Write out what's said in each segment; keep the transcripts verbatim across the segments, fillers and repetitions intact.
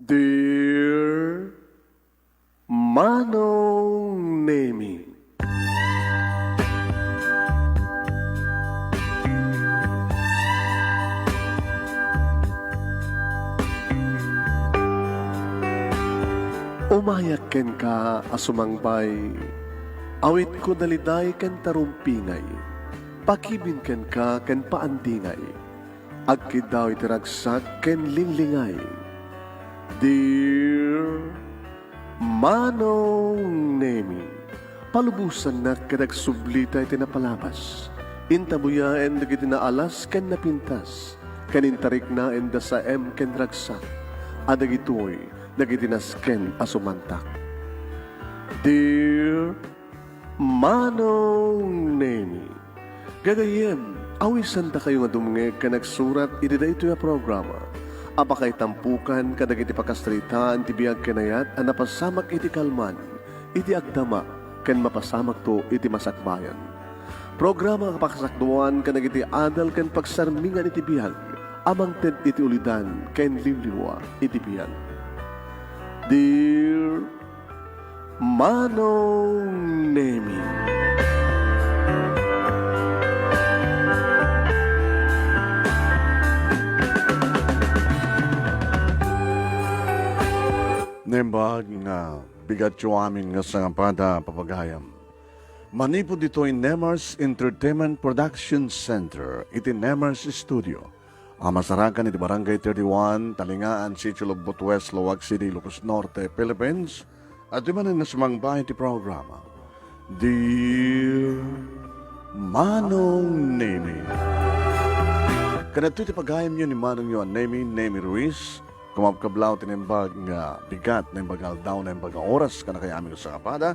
Dear Manong Nemi. Umayak kenka a sumangbay, awitko daliday ken tarumpingay, pakibin kenka ken paandingay. Agkiddaw iti ragsak ken linglingay. Dear Manong Nemi, palubosannak ket agsublita iti napalabas. Intabuyaen dagiti naalas ken napintas, ken intariknaen da saem ken ragsak, a dagitoy dagiti nasken a sumantak. Dear Manong Nemi. Gagayyem, awisandakayo nga dumngeg ken agsurat iti daytoy a programa a pakaitampukan kadagiti pakasaritaan ti biag ken ayat a napasamak iti kalman, iti agdama, ken mapasamakto iti masakbayan. Programa a pakasakduan kadagiti adal ken pagsarmingan iti biag a mangted iti ulidan ken liwliwa iti biag. Dear Manong Nemi. Naimbag nga bigatyo amin nga sangapada, papagayam. Manipud ditoy Nemars Entertainment Production Center iti Nemars Studio a masarakan iti Barangay thirty-one, Talingaan, Sitio Lobbot West, Laoag City, Ilocos Norte, Philippines. Adtoy manen nga sumangbay iti programa, Dear Manong Nemi. Ken adtoy ti pagayamyo ni Manongyo a Nemi, Nemi Ruiz. Kumabkablaw ti naimbag nga bigat, naimbag nga aldaw, naimbag nga oras kadakayo amin nga sangapada.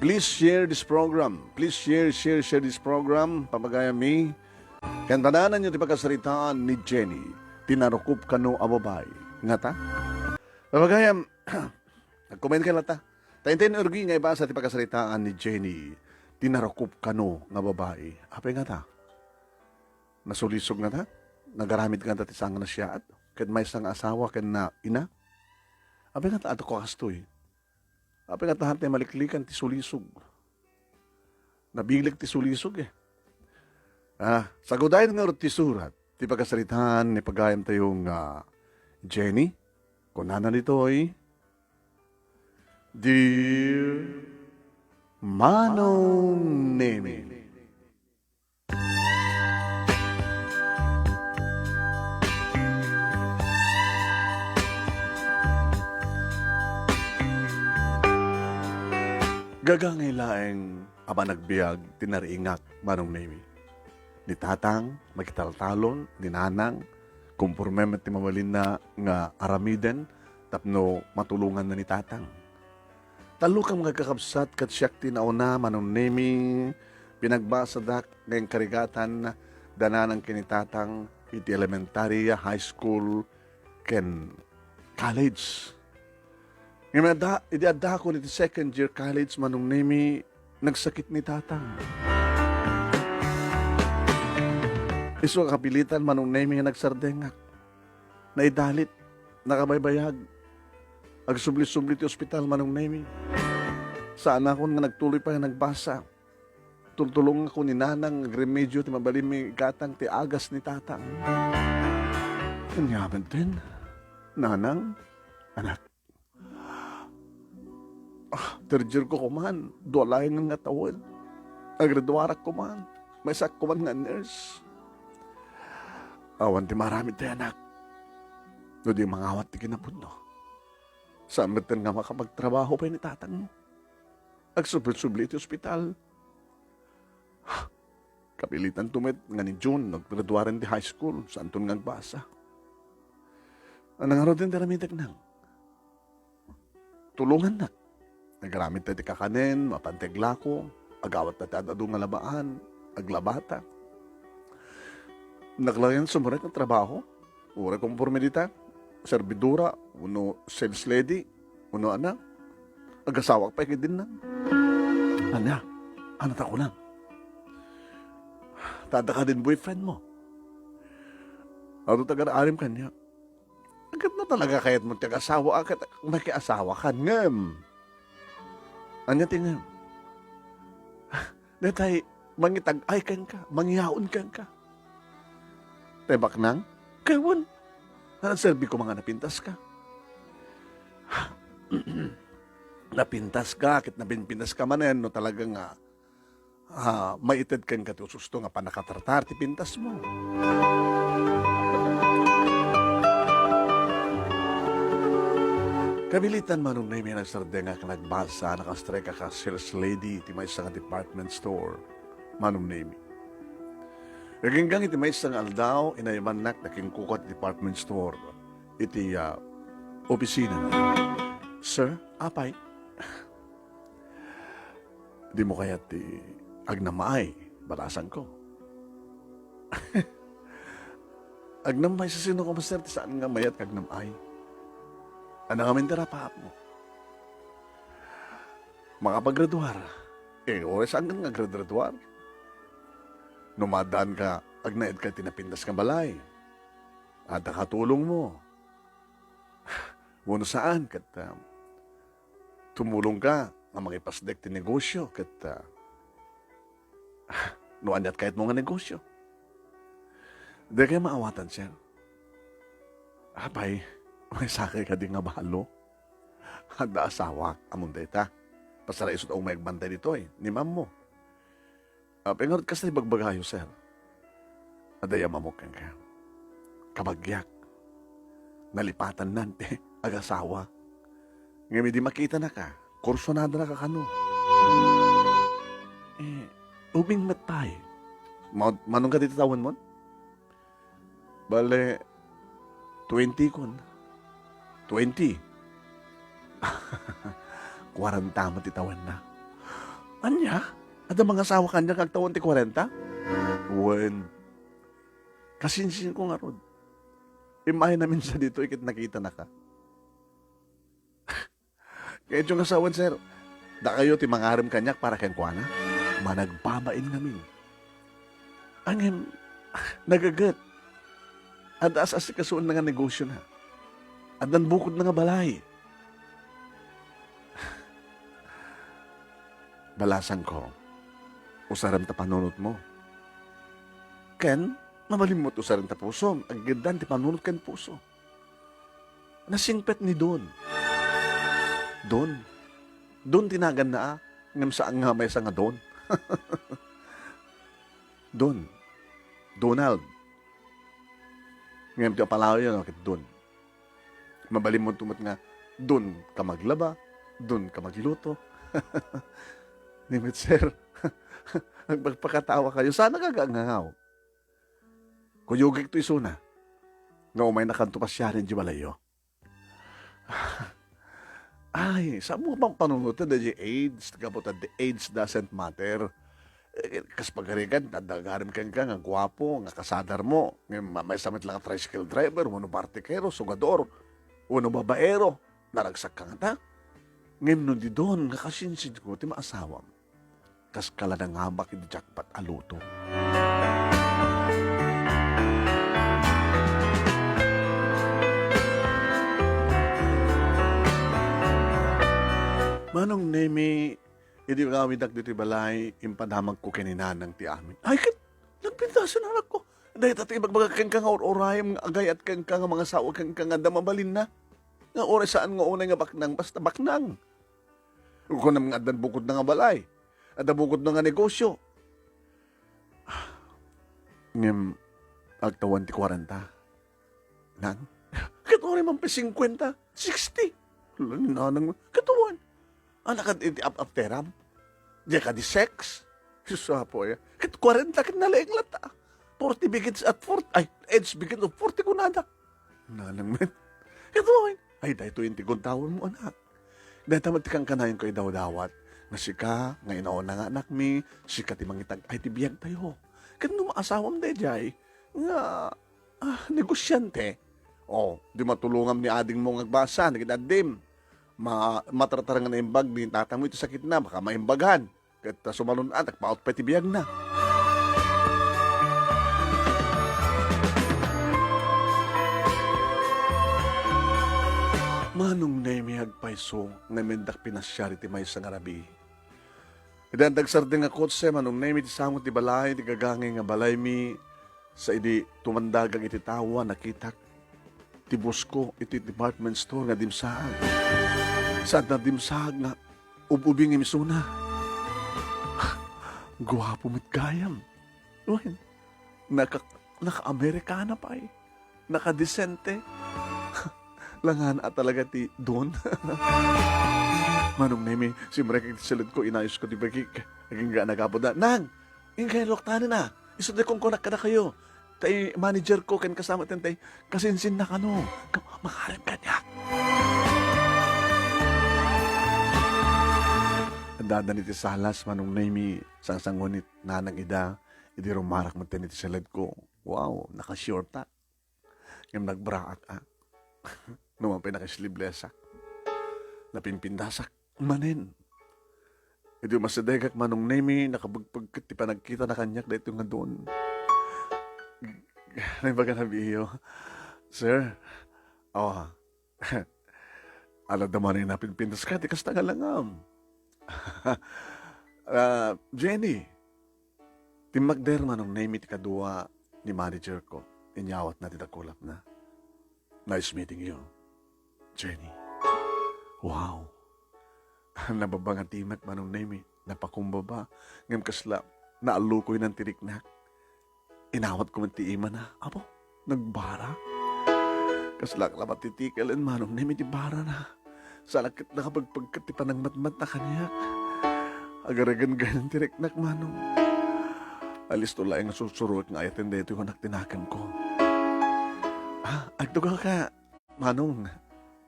Please share this program. Please share, share, share this program. Papagayammi. Ken padananyo ti pakasaritaan ni Jenny, ti narukop kano a babai. Ngata? Papagayam, nagkomento kay lata. Ta intay rugi nga ibasa ti pakasaritaan ni Jenny, ti narukop kano nga babai. Apay ngata? Nasulisog ngata? Nagaramid ngata ti saan nga nasiaat? Ket maysa nga asawa ken na ina? Apay ngata adu kastoy? Apay ngata ti maliklikan ti sulisog? Nabileg ti sulisog, eh. Ah, sagudayen ngarud ti surat ti pakasaritaan ni pagayamtayo nga Jenny. Kunana ditoy, Dear Manong Nemi. Gagangay laeng a panagbiag ti nariingak, Manong Nemi. Ni Tatang, makitaltalon, ni Nanang, komporme met ti mabalinna nga aramiden tapno matulonganna ni Tatang. Tallokam nga agkakabsat ket siak ti nauna, Manong Nemi, pinagbasadak nga inkarigatan da Nanang ken ni Tatang iti elementarya, high school, ken college. Ngem adda, idi addakon iti second year college, Manong Nemi, nagsakit ni Tatang. Isu a kapilitan, Manong Nemi, nga nagsardengak. Naidalit, nakabaybayag. Agsubli-subli ti ospital, Manong Nemi. Saanakon nga nagtuloy pay nagbasa. Tultulongko ni Nanang nga agremedio ti mabalinmi igatang ti agas ni Tatang. Aniamanten, Nanang, anak. Ah, third year ko kuman, dua laeng nga tawen. Agraduarak kuman, maysaak kuman nga nurse. Awan ti maaramid ti anak no di mangawat ti kinapudno. Saan metten nga makapagtrabaho pay ni Tatang. Agsubli-subli iti ospital. Kapilitanto met nga ni June, naggraduaren ti high school, saanton nga agbasa. Ania ngaruden ti aramidek, Nang? Tulongannak. Nagaramidta iti kakanen, mapan ti aglako, agawat ta ti ad-adu nga labaan, aglabata. Naglayan sumrek nga trabaho, uray komporme dita, servidora, wenno sales lady, wenno ania, agasawak pay ket dinna. Ania, ania ta kunam? Ta adda kadin boyfriend mo. Adu tagar-arim kaniak. Ket no talaga kayatmo ti agasawa, ket makiasawakan ngem. Ania ti ngem? Daytay mangitag-ay kenka, mangyaon kenka. Tay baknang? Ket wen, nagserbi koma nga napintaska. Napintaska ket napinpintaska manen no talaga nga, ah, maited kenka ti ususto nga pannakatratar ti pintasmo. Kabiletan, Manong Nemy, nagsardengak, nagbasa, nakastrike a sales lady iti maysa nga department store. Manong Nemy. Aginggang iti maysa nga aldaw, inayamannak, nakinkukua ti department store iti, ah, opisina. Sir, apay? Dimo kayat ti agnamaay, balasangko. Agnamaay, sasino koma, sir, ti saan nga mayat nga agnamaay? Ania ngamin ti rapaapmo? Makapagraduar. Eh, uray saan nga agragraduar? No maaddaanka, agnaedka iti napintas nga balay. Adda katulongmo. Wenno saan, ket, ah, tumulongka nga mangipasdek ti negosio, ket, ah, no aniat kayatmo nga negosio. Dikay maawatan, sir. Apay, maysakay kadi nga balo? Adda asawak, ammom dayta. Pasalaisut a umay agbantay ditoy, ni mammo. Apay ngarud, kasta ibagbagayo, sir? Adda amamok kenka. Kabagiak, nalipatannan ti agasawa. Ngem idi makitanaka, kursonadanaka kano. Eh, ubing met pay. Ma-, manong kadi ti tawenmon? Bale, twenty kon. Twenty. Kuarenta met ti tawenna. Ania? Adda mangasawa kaniak nga agtawen ti kuarenta? Wen. Kasinsinko ngarud. Immay namin sa ditoy ket nakitanaka. Kayatyo nga sawen, sir. Dakayo ti mangarem kaniak para kenkuana. Managbabain ngamin. Ngem, nagaget. Adda as-asikasuenna nga negosiona. Addan bukodna nga balay. Balasangko, usarem ta panunotmo. Ken, mabalinmo ti usarem ta pusom, agiddan ti panunot ken puso. Nasingpet ni Don. Don. Don ti naganna, a, ngem saan nga maysa nga Don. Don. Donald. Ngem ti apalayo, no, ket Don. Mabalinmo met nga, Don ka maglaba, Don ka magluto. Ni met, sir. Agpakpakatawa kayo. Saan nga agangaw? Kuyogek to isuna nga umaynakanto pasiaren idiay balayyo. Ay, saan mo pang panunoten daydiay AIDS? Gapu ta the AIDS doesn't matter. Eh, kas pagarigan, adda agarem kenka nga guapo, nga kasadarmo. Ngem ma-, maysa met la nga tricycle driver, wenno bartekero, sugador, wenno babaero. Naragsakka ngata. Ngem no didon nga kasinsinko ti maasawam, kaska la nangabak iti jackpot a lotto. Manong Nemy, idi agawidak ditoy balay, impadamagko ken ni Nanang ti amin. Ay, ket nagpintasen, anakko. Dayta ti ibagbagak kenka nga ur-urayem nga agayat kenka nga mangasawa kenka nga adda mabalinna. Nga uray saan nga unay nga baknang, basta baknang. Kunam nga addan bukodna nga balay. Adda bukodna nga negosyo. Ngem, agtawan ti kuarenta. Nang? Ket uray man pay singkuenta, sixty. Hala, ni Nanang, ket wen. Anak, iti ap-apteram? Diay kadi sex? Sus, Apo, ya. Ket kuarenta, ket nalaing latta. Forty begins at forty, ay, age begins of forty, kunada. Nanang met. Ket wen. Ay, daytoy ti guntawenmo, anak. Dayta met ti kankanayon ko idawdawat, nga sika nga inauna nga anakmi, sika ti mangitag-ay ti biagtayo. Ket no maasawam daydiay, nga, ah, negosiante, o, di matulongam ni adingmo nga agbasa, dagiti addim. Ma-, matartar nga naimbag ni tatamo iti sakitna, baka maimbagan. Ket ta sumalun-at, agpaut pay ti biagna. Manong Nemi, agpayso nga immendak pinasiar iti maysa nga rabii. Idi adda agsardeng a kotse, Manong Nemi, ti sango ti balay, ti gagangay nga balaymi, sa idi tumandagak iti tawa, nakitak ti boss ko iti department store nga dimsaag. Saan a dimsaag nga ub-ubing nga imisuna. Guapo met gayam. Wen, naka-, naka-Amerikana pay. Nakadesente. Langan a talaga ti Don. Manong Nemi, simrekek ti saledko, inayos ko ti bagik. Agingga nagapuda. Nang! Ingka loktanen a. Isu ti kunkunak kadakayo. Tay manager ko ken kasama ten tay kasinsin na kano. Ka-, makarim kaniak. Adda iti salas, Manong Nemi, sangsangunit nanang ida, idi rumarak met iti saledko. Wow, nakashortak. Ngem nagbraak, a. Numan pay naka-sleevelesak. Napinpindasak manen. Idi umasidegak, Manong Nemi, nakabagpagket ti panagkitana kaniak daytoy nga Don. Naimbag a nabiiyo, "Sir, awa, ala da manen napinpindaska ti kasta nga langam." "Ah, Jenny," Timmakder, Manong Nemi, ti kadua ni manager ko. Inyawatna ti dakulapna. "Nice meeting you, Jenny." Wow! Nababa nga timek, Manong Nemi. Napakumbaba. Ngem kasla naallukoynan ti riknak. Inawat ko met ti imana. Apo, nagbara. Kaslak labat ti tikelen, Manong Nemi, ti barana. Saan a ket nakapagpagket ti panangmatmatna kaniak. Agaragangayna ti riknak, Manong. Alisto laeng nga sursuroek nga ayaten daytoy anak ti nakemko. Ah, agtugawka, Manong.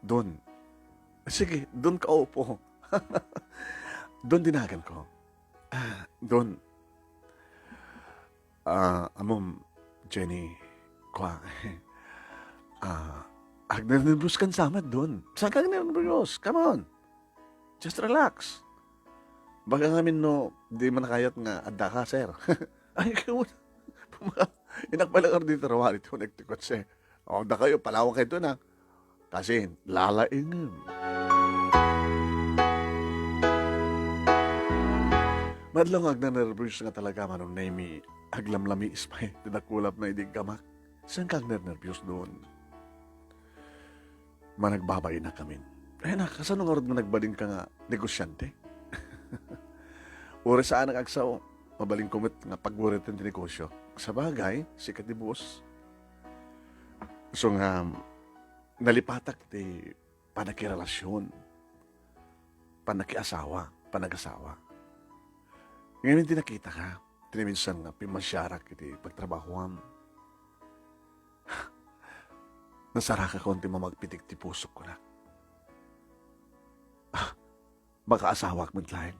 Don. Sige, Don ka upo. Don ti nakemko. Ah, Don. Ah, ammom, Jenny, kua, ah, agnernerbios kan samat, Don. Saan ka agnernerbios? Come on. Just relax. Baka ngamin no, di man kayat nga adda ka, sir. Ay, kayo, pumaka-, inak pala ka dito, rawari, ito, nagtikot siya. O, da kayo, palawan kayo ito na. Kasi lalaingem. Madlaw nga agnanerbios nga talaga, Manong Nemi, aglamlamiis pay ti dakulapna idi iggamak. Saan ka agnernerbios, Don? Managbabainak amin. Ay, nak, kasano ngarud nga nagbalinka nga negosyante? Uray saan nga agsao, mabalinko met nga paguriten ti negosyo. Sabagay, sika ti boss. So nga, nalipatak ti panakirelasyon, panakiasawa, panagasawa. Ngamin ti nakitaka, ti naminsan nga pimasiarak iti pagtrabahoam. Nasarakakon ti mamagpitik ti pusok, kunak. Ah, makaasawak met laeng.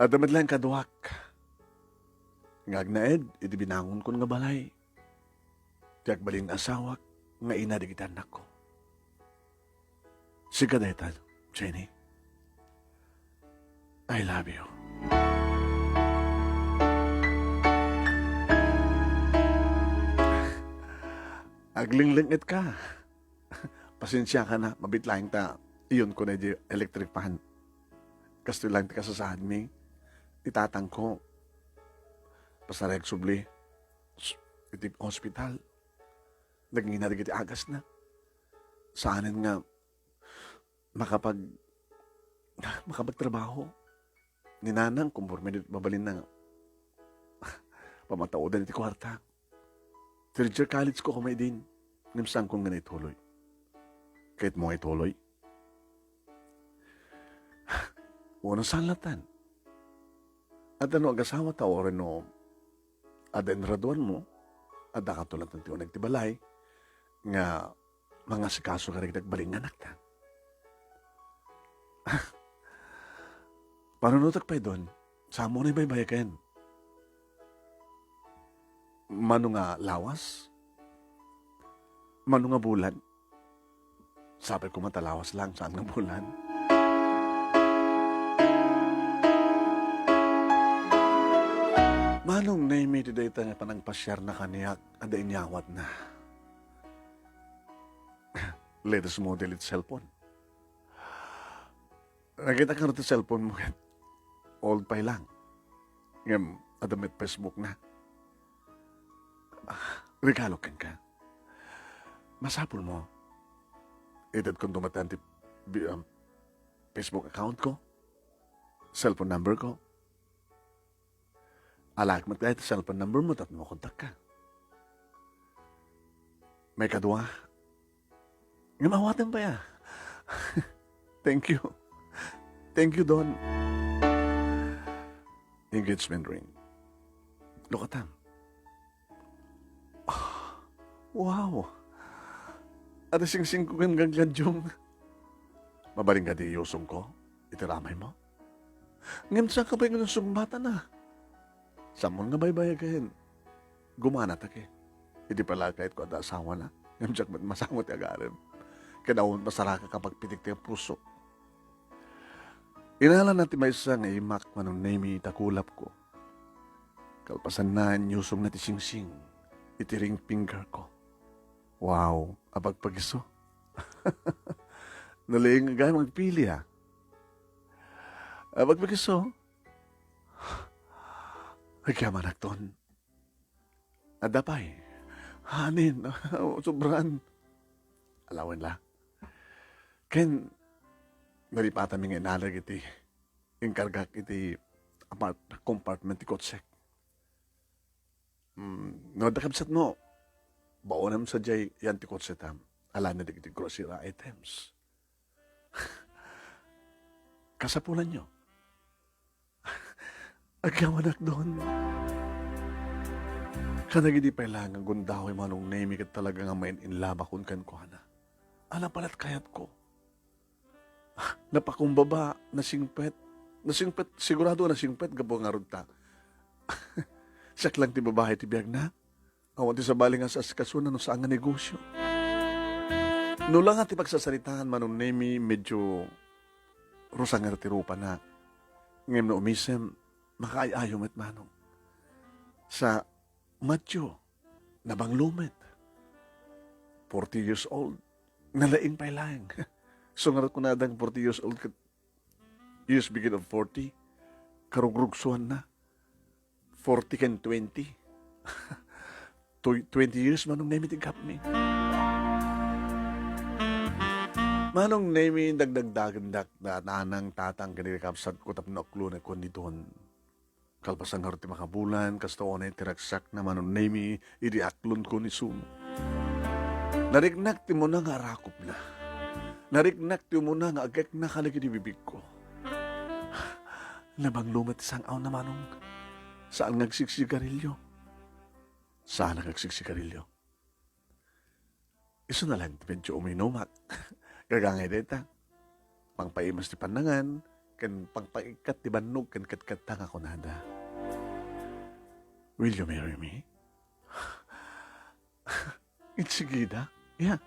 Adda met laeng kaduak nga agnaed iti binangonkon nga balay. Ti agbalin nga asawak nga ina dagiti annakko. Sika dayta, Jenny. I love you. Aglingling-et ka. Pasensiaka na, mabit laeng ta iyonko na di electric fan. Kastoy laeng ti kasasaadmi. Ti tatangko, pasarag subli s-, iti hospital. Nagngina dagiti agasna. Saanen nga makapag-, makapagtrabaho. Ni nanang, konforme dit mabalinna nga pamataodan iti kuarta. Third year college ko koma idin, ngem saanko nga naituloy. Kayatmo nga ituloy? Uno, saan latan? Adda no agasawa ta, uray no adda inraduanmo, adda kato latan ti uneg ti balay nga mangasikaso kadagiti agbalin nga anakta. Panunotek pay don, samo na ibaybayaken. Mano nga lawas? Mano nga bulan? Sapay koma ta lawas lang, saan nga bulan? Manong Nemi ti dayta nga panangpasiarna kaniak, adda inyawatna. latest model iti cellphone. Nakitak ngarud ti cellphone mo ket old pay lang. Ngem adda met Facebook na. Ah, regalo kenka. Masapul mo. Itedkon dumatang ti bi-, um, Facebook account ko, cellphone number ko. Alaek met kaya ti cellphone number mo tapno makontakka. Maikadua, ngem awatem pay a. Thank you. Thank you, Don. Engagement ring. Lukatam. Ah, wow. Adda singsingko ken gaggadyong. Mabalin kadi iyusongko iti ramay mo? Ngem saan ka pay nga sungbatana? Sammon nga baybayagen. Gumana ta ket. Idi pala kayatko adda asawana. Ngem diak met masango ti agarem. Ken awan masaraka kapagpitik ti puso. Inalana ti maysa nga imak Manong Nemy ta kulapko. Kalpasanna, inyusongna ti singsing iti ring finger ko. Wow, apagpagiso. Nalaing nga agpili, ah. Apagpagiso. Agyamanak ton. Adda pay. Hanin, sobran. Alawen la. Ken, nalipatami nga inaleg iti, inkargak iti apart-, compartment ti kotsek. Mm, no adda kabsatmo, baonem sadiay yan ti kotsetam. Alaen dagiti grocery items. Kasapulanyo. Agyamanak don. Kadagidi pay la nga gundaway Manong Nemy ket talaga nga main-inlove akon kenkuana. Ala pala't kayatko. Napakumbaba, nasingpet. Nasingpet, sigurado nasingpet gapu ngarud ta. Siak lang ti babae ti biagna. Awan ti sabali nga saasikasona no saan nga negosyo. No la nga ti pagsasaritaan Manong Nemy, medyo rusanger ti rupana. Ngem no umisem, makaay-ayo met Manong. Sa Matthew, nabanglo met. Forty years old, nalaing pay laeng. So, ngarud kunadang forty years old ket years begin of forty, karugrugsuanna. Forty ken twenty. Tw-, twenty years, Manong Nemy, ti gapmi. Manong Nemy, dagdagdagendak da nanang, tatang, ken kabsatko tapno aklonekon ni Don. Kalpasan ngarud ti makabulan, kasta unay ti ragsakna Manong Nemy, idi aklonko ni Sumo. Nariknak ti umuna nga arakopna. Nariknak ti umuna nga agekna kadagiti bibigko. Nabanglo met ti sang-awna, Manong. Saan nga agsigsigarilyo. Saan nga agsigsigarilyo. Isuna laeng ti medyo uminumak. Gagangay dayta. Pangpaimas ti pannangan, ken pangpaikkat ti bannog ken katkatda nga kunada, "Will you marry me?" Insigida, ya.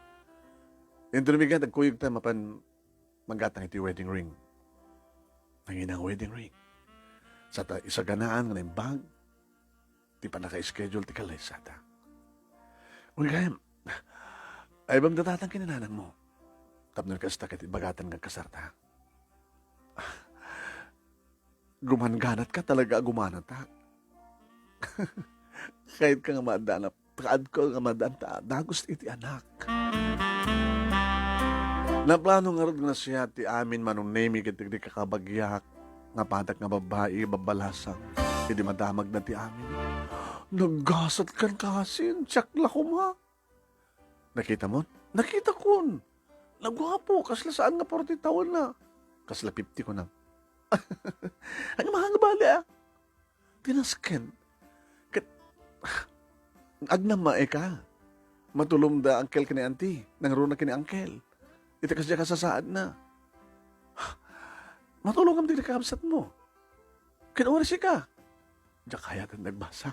Inton rumigat, agkuyogta mapan maggatang iti wedding ring. Nanginang wedding ring. Sa ta isaganaan nga naimbag, ti pannaka-schedule ti kallaysata. Uy, gayam, aybam da tatang ken ni nanangmo. Tapno kasta ket ibagatan nga kasarta. Gumangganatka talaga a gumanatak. Kayatka nga maaddaanap, kaadko nga maaddaanta dagus iti anak. Naplano ngarud nga nasayaat ti amin Manong Nemy ket dagiti kakabagiak nga padak nga babbai, babbalasang, idi madamagna ti amin. Naggasat kan kasin, siak la koma. Nakitamon? Nakitakon. Naguapo, kasla saan nga forty tawenna. Kasla fifty ko na. Ano nga bali, ah? Tinasken. Ket, agnam maay ka. Matulom da uncle ken ni auntie. Nangruna ken ni uncle. Iti kasdiay kasasaadna. Matulongam dagiti kakabsatmo. Ken uray sika. Diak kayat a nagbasa.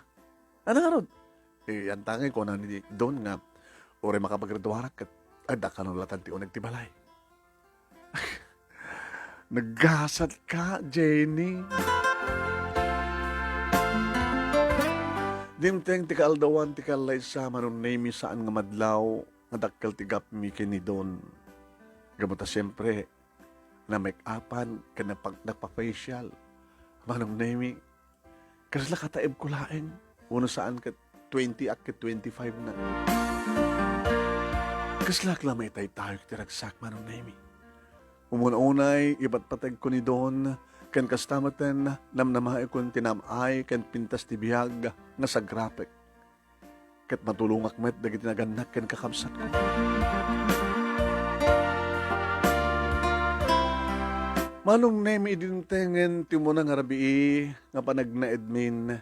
Ano ngarud? Eh, antangay, kuna ni Don nga, uray makapaggraduarak ket adda kanulatan ti uneg ti balay. Naggasat ka, Jenny. Dimteng ti kaaldawan ti kallaysa, Manong Nemy, saan nga madlaw, nga dakkel ti gapmi ken ni Don. Gapu ta siempre, na-make-upan ken nagpa-, nagpa-facial. Manong Nemi, kasla kataebko laeng, wenno saan ket twenty ak ket twenty-five na. Kaslak la maitaytayok ti ragsak, Manong Nemi. Umuna-unay, ipatpategko ni Don, ken kasta metten, namnamaekon ti nam-ay ken pintas ti biag nga sagrapek. Ket matulongak met dagiti nagannak ken kakabsatko. Manong Nemi, idi dimtengen ti umuna nga rabii nga panagnaedmin,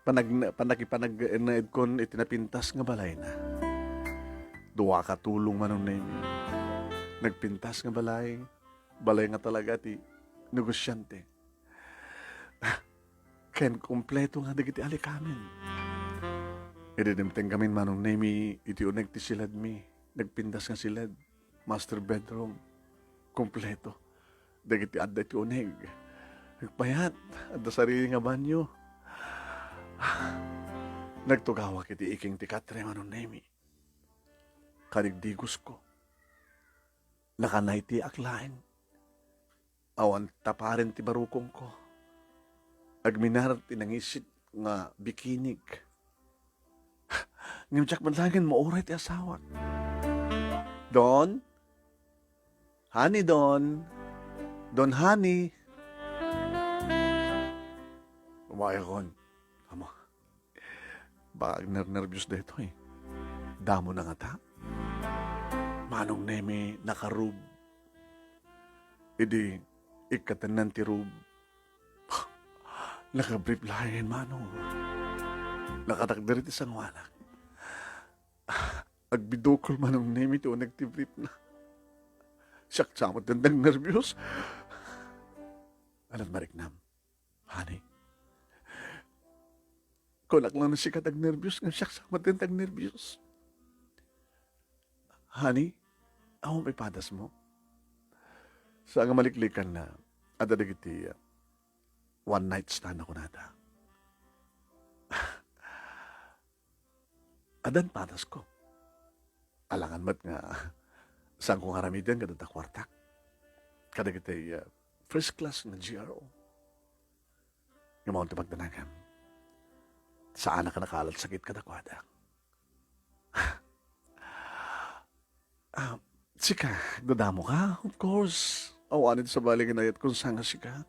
panagna-, panakipanagnaedkon iti napintas nga balayna. Dua ka tulong, Manong Nemi. Nagpintas nga balay, balay nga talaga ti negosiante. Ken kompleto nga dagiti alikamen. Idi dimtenggamin, Manong Nemi, iti uneg ti siledmi, nagpintas nga siled, master bedroom, kompleto. Dagiti adda iti uneg. Nagpayat, adda sarili nga banyo. Nagtugawak iti iking ti katre, Manong Nemi. Kadigdigosko. Nakanaytiak laeng. Awan taparen ti barukongko. Agminar ti nangisit nga bikinik. Ngem diak met laengen mauray ti asawak. Don? Honey, Don? Don, honey? Umayakon. Ama. Baka agnernerbios daytoy. Damo na ngata? Manong Nemi, nakarub. Idi ikkatennan ti rub, nakabrief laeng, Manong. Nakatakder iti sangoanak. Agbidukol, Manong Nemi, ti uneg ti briefna. Siak sa met ti agnerbios. Ania ti mariknam? Honey, kunak lang no sika ti agnerbios, ngem siak sa met ti agnerbios. Honey, awan pay padasmo? Saan nga maliklikanna, adda dagiti, uh, one night stand a kunada. Addan padasko. Alangan met nga saanko nga aramiden kadagiti kuartak. Kadagiti, uh, first class nga G R O. Ngem awan ti pagdanagam. Saanak a nakaalat sakit kadakuada. Ah, sika, agdadamo ka? Of course. Awan iti sabali nga nayatkon saan nga sika.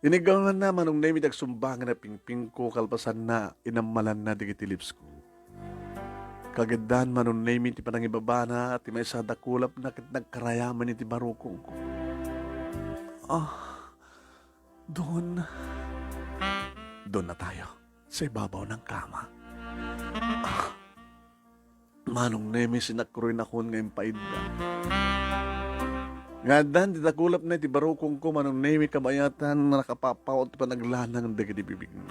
Iniggawanna, Manong Nemi, ti agsumbangan a pingpingko, kalpasanna, inammalanna dagiti lipsko. Kagiddan, Manong Nemi, ti panangibabana, ti maysa a dakulapna ket nagkarayaman iti barukongko. Ah, Don. Don na tayo. Sa ibabaw ng kama. Ah. Manong Nemi, sinakruy nakon nga impaidda. Nga addan ti dakulapna iti barukongko, Manong Nemi, kabayatan, nakapapaw ti panaglanang dagiti bibigmi.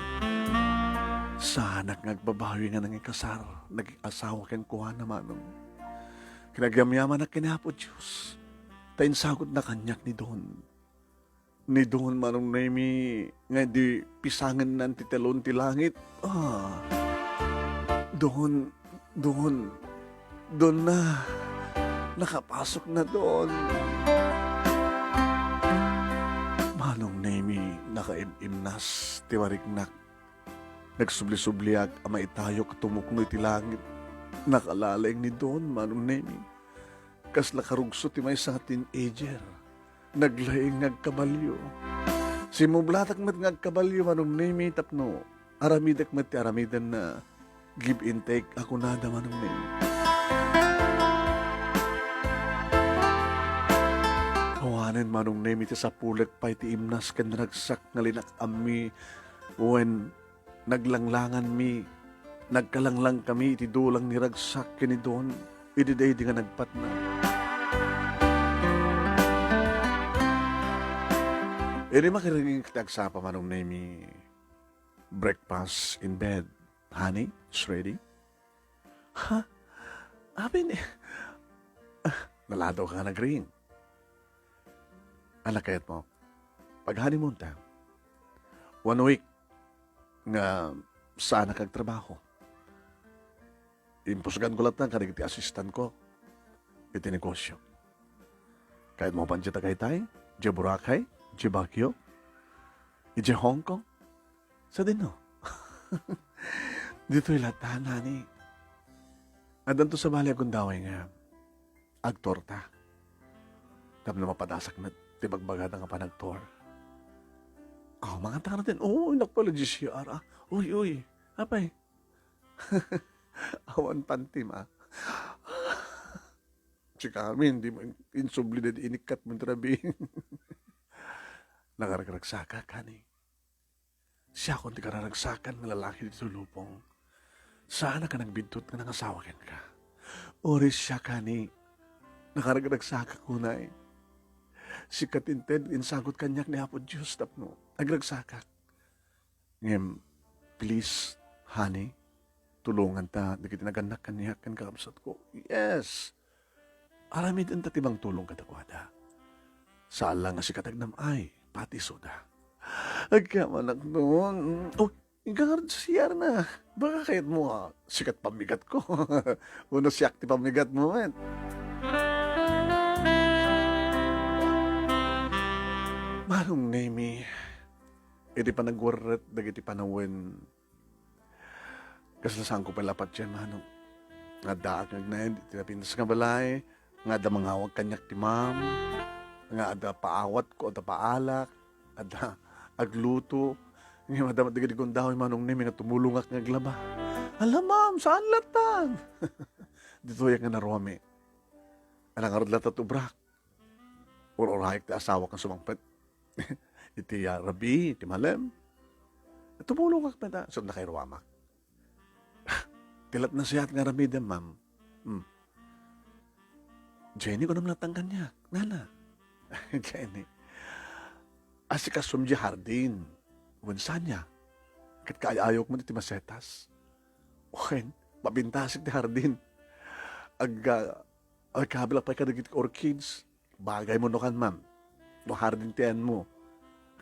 Saanak nga agbabawi nga nangikasar, nagikasawa kenkuana, Manong. Kinagyamyamanak ken Apo Dios, ta insagutna kaniak ni Don. Ni Don, Manong Nemi, nga idi pisangennan ti telon ti langit. Ah. Don, Don, Don na. Nakapasok na, Don. Manong Nemi, nakaim-imnas ti mariknak. Nagsubli-subliak a maitayok a tumukno iti langit. Nakalaeng ni Don, Manong Nemi. Kasla karugso ti maysa nga teenager. Naglaing nga agkabalio. Simmublatak met nga agkabalio, Manong Nemi, tapno aramidek met ti aramidenna. Give and take a kunada, Manong Nemi. Awanen, Manong Nemi, ti sapulek pay ti imnas ken ragsak nga linak-ammi wen naglanglanganmi, nagkalanglangkami iti dulang ni ragsak ken ni Don idi daydi nga nagpatna. Idi makiringik ti agsapa, Manong Nemi, "Breakfast in bed, honey, it's ready." Ha? Apin, ah, naladaw ka nga nagring. Anak kayat mo, pag-honeymoon ta. One week nga saan ka agtrabaho. Impusganko latta kadagiti assistantko iti negosyo. Kayatmo mapan diay tagaytay, diay Boracay, diay Baguio, idiay Hong Kong? Sadino? Ditoy latta, honey. Addanto sabali a gundaway nga agtorta. Tapno mapadasak met ti bagbagada nga panagtor. Aw, manganta ka na din. Oo, inak pala, G C R, ah. Uy, uy. Apay. Awan pantim, ah. Sika amin, di man insubli na di inikkat mo, Rabi. Nakaragragsakak, honey. Siakon ti kararagsakan nga lalaki ditoy lubong. Saanak a nagbidtot nga nangasawa kenka. Uray siak, honey. Nakaragragsakak unay. Sika ti inted insagut kaniak ni Apo Dios tapno agragsakak. Ngem, please, honey, tulonganta dagiti nagannak kaniak ken kakabsatko. Yes. Aramidenta ti mangtulong kadakuada. Saan la nga sika ti agnam-ay, pati isuda. Agkamanak no. Oh, inka nga C R na. Baka kayatmo, ah, sika ti pammigatko. Wenno siak ti pammigatmo met. Manong Nemy, iti panagwerret dagiti panawen, kasla saanko pay la patien, Manong. Nga addaak nga agnaed iti napintas nga balay, nga adda mangawag kaniak ti ma'am, nga adda paawatko, adda paalak, adda agluto. Ngem adda met dagiti gundaway, Manong Nemy, nga tumulongak nga aglaba. Ala, ma'am, saan latta? Ditoyak nga naruami. Ala ngarud latta ti ubrak. Ur-urayek ti asawak nga sumangpet iti, ah, rabii, iti malem. Tumulongak met, ah, so nakairuamak. Ti la ti nasayaat nga aramidem, ma'am. Hmm. Jenny, kunam latta kaniak, nana. Jenny, asikasuem diay hardin. Wen saan aya? Ket kaay-ayok met iti masetas. Wen, mapintasek ti hardin. Ag-, ah, agkabilak pay kadagiti orchids. Bagay mo no kan, ma'am. No hardin ti ayanmo.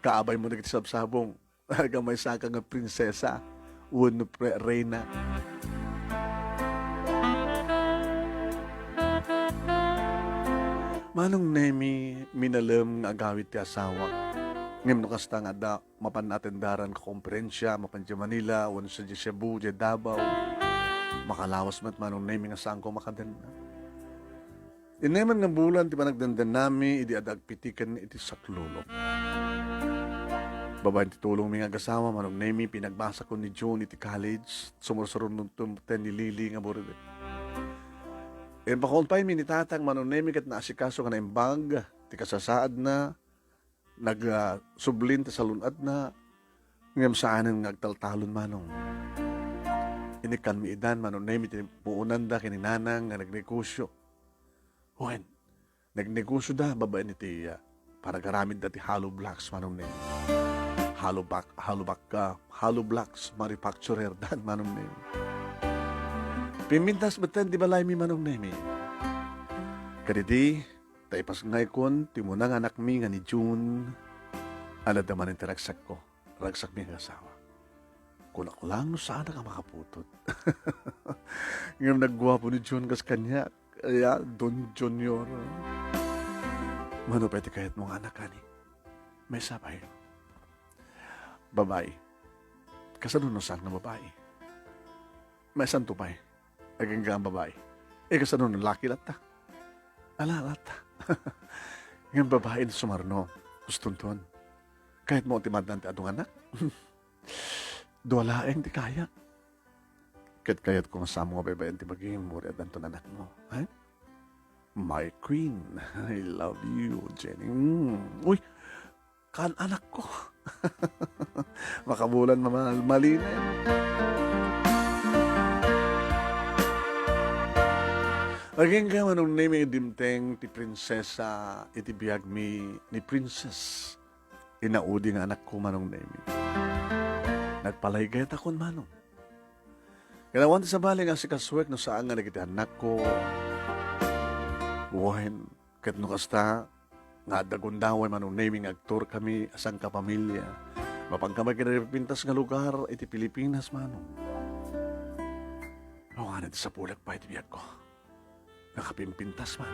Kaabaymo dagiti sabsabong. Agamaysaka nga prinsesa wenno pre-, reyna. Manong Nemy, minalem nga agawid ti asawak. Ngem no kasta nga adda mapan atendaran nga konferensia, mapan diay Manila, wenno sadiay Cebu, diay Davao, makalawas met, Manong Nemy, nga saanko makadenna. Inneman nga bulan ti panagdendennami idi adda agpitiken iti saklulok. Babaen ti tulongmi nga agasawa, Manong Nemy, pinagbasakon ni June iti college, sumursurunonto met ni Lily nga buridek. Impakuon pay mi ni Tatang, Manong Nemy, ket naasikaso nga naimbag ti kasasaadna, nag, ah, sublin ti salun-atna, ngem saanen nga agtaltalon, Manong. Inikkanmi idan, Manong Nemy, ti puonanda ken ni Nanang nga nagnegosio. Wen, nagnegosioda babaen iti, ah, panagaramidda ti hollow blocks, Manong Nemy. Hollow block, hollow block, ah, hollow blocks manufacturer dan, Manong Nemy. Pimmintas metten ti balaymi, Manong Nemy. Kadidi, ta ipasngaykon ti umuna nga anakmi nga ni June, a nadda manen ti ragsakko, ragsakmi nga asawa. Kunak lang no saanak a makaputod. Ngem nagguapo ni June kas kaniak. Aya, Don Junior. Mano pay ti kayatmo nga anak, ani? Maysa pay. Babai. Kasano no saan nga babai? Maysanto pay. Agingga a babai. Eh, kasano no laki latta? Ala, latta. Ngem babai ti sumarno. Gustonton. Kayatmo ti maaddan ti adu nga anak? Dua laeng ti kayak. Ket kayatko nga saanmo nga baybay-en ti bagim, uray addanton anakmo. Ha? My queen, I love you, Jenny. Mm. Uy, kaan anakko. Makabulan mamal-, malinen. Agingga, Manong Nemy, dimteng ti prinsesa iti biagmi ni Princess. Inaudi nga anakko, Manong Nemy. Nagpalaygayatakon, Manong. Kanawan ti sabali nga asikasuek no saan nga dagiti annakko. Wen, ket no kasta, nga adda gundaway, Manong Nemy, nga agturkami a sangkapamilya. Mapanka met ken napintas nga lugar iti Pilipinas, Manong. Awan iti sapulek pay iti biagko. Nakapimpintas man.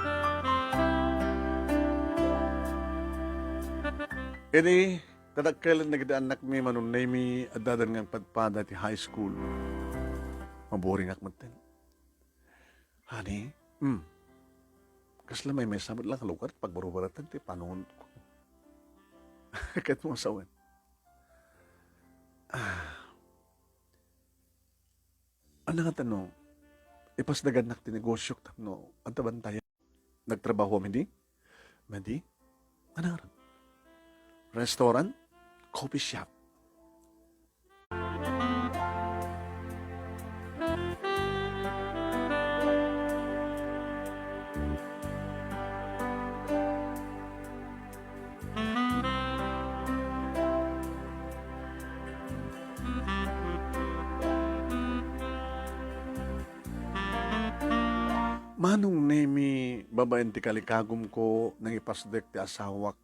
Idi kadakkel dagiti annakmi, Manong Nemy, addadan nga agpadpada iti high school. Maburingak metten. Honey, hmm. Kasla maymaysa met la nga lugar ti pagbarubaratan ti panunotko. Ket mo sawen. Ah. Ania ngata no ipasdagannak ti negosiok tapno adda bantayan? Nagtrabahoam idi? Madi? Ania ngarud? Restaurant? Coffee shop? Manong Nemy, babaen ti kalikagumko, nangipasdek ti asawak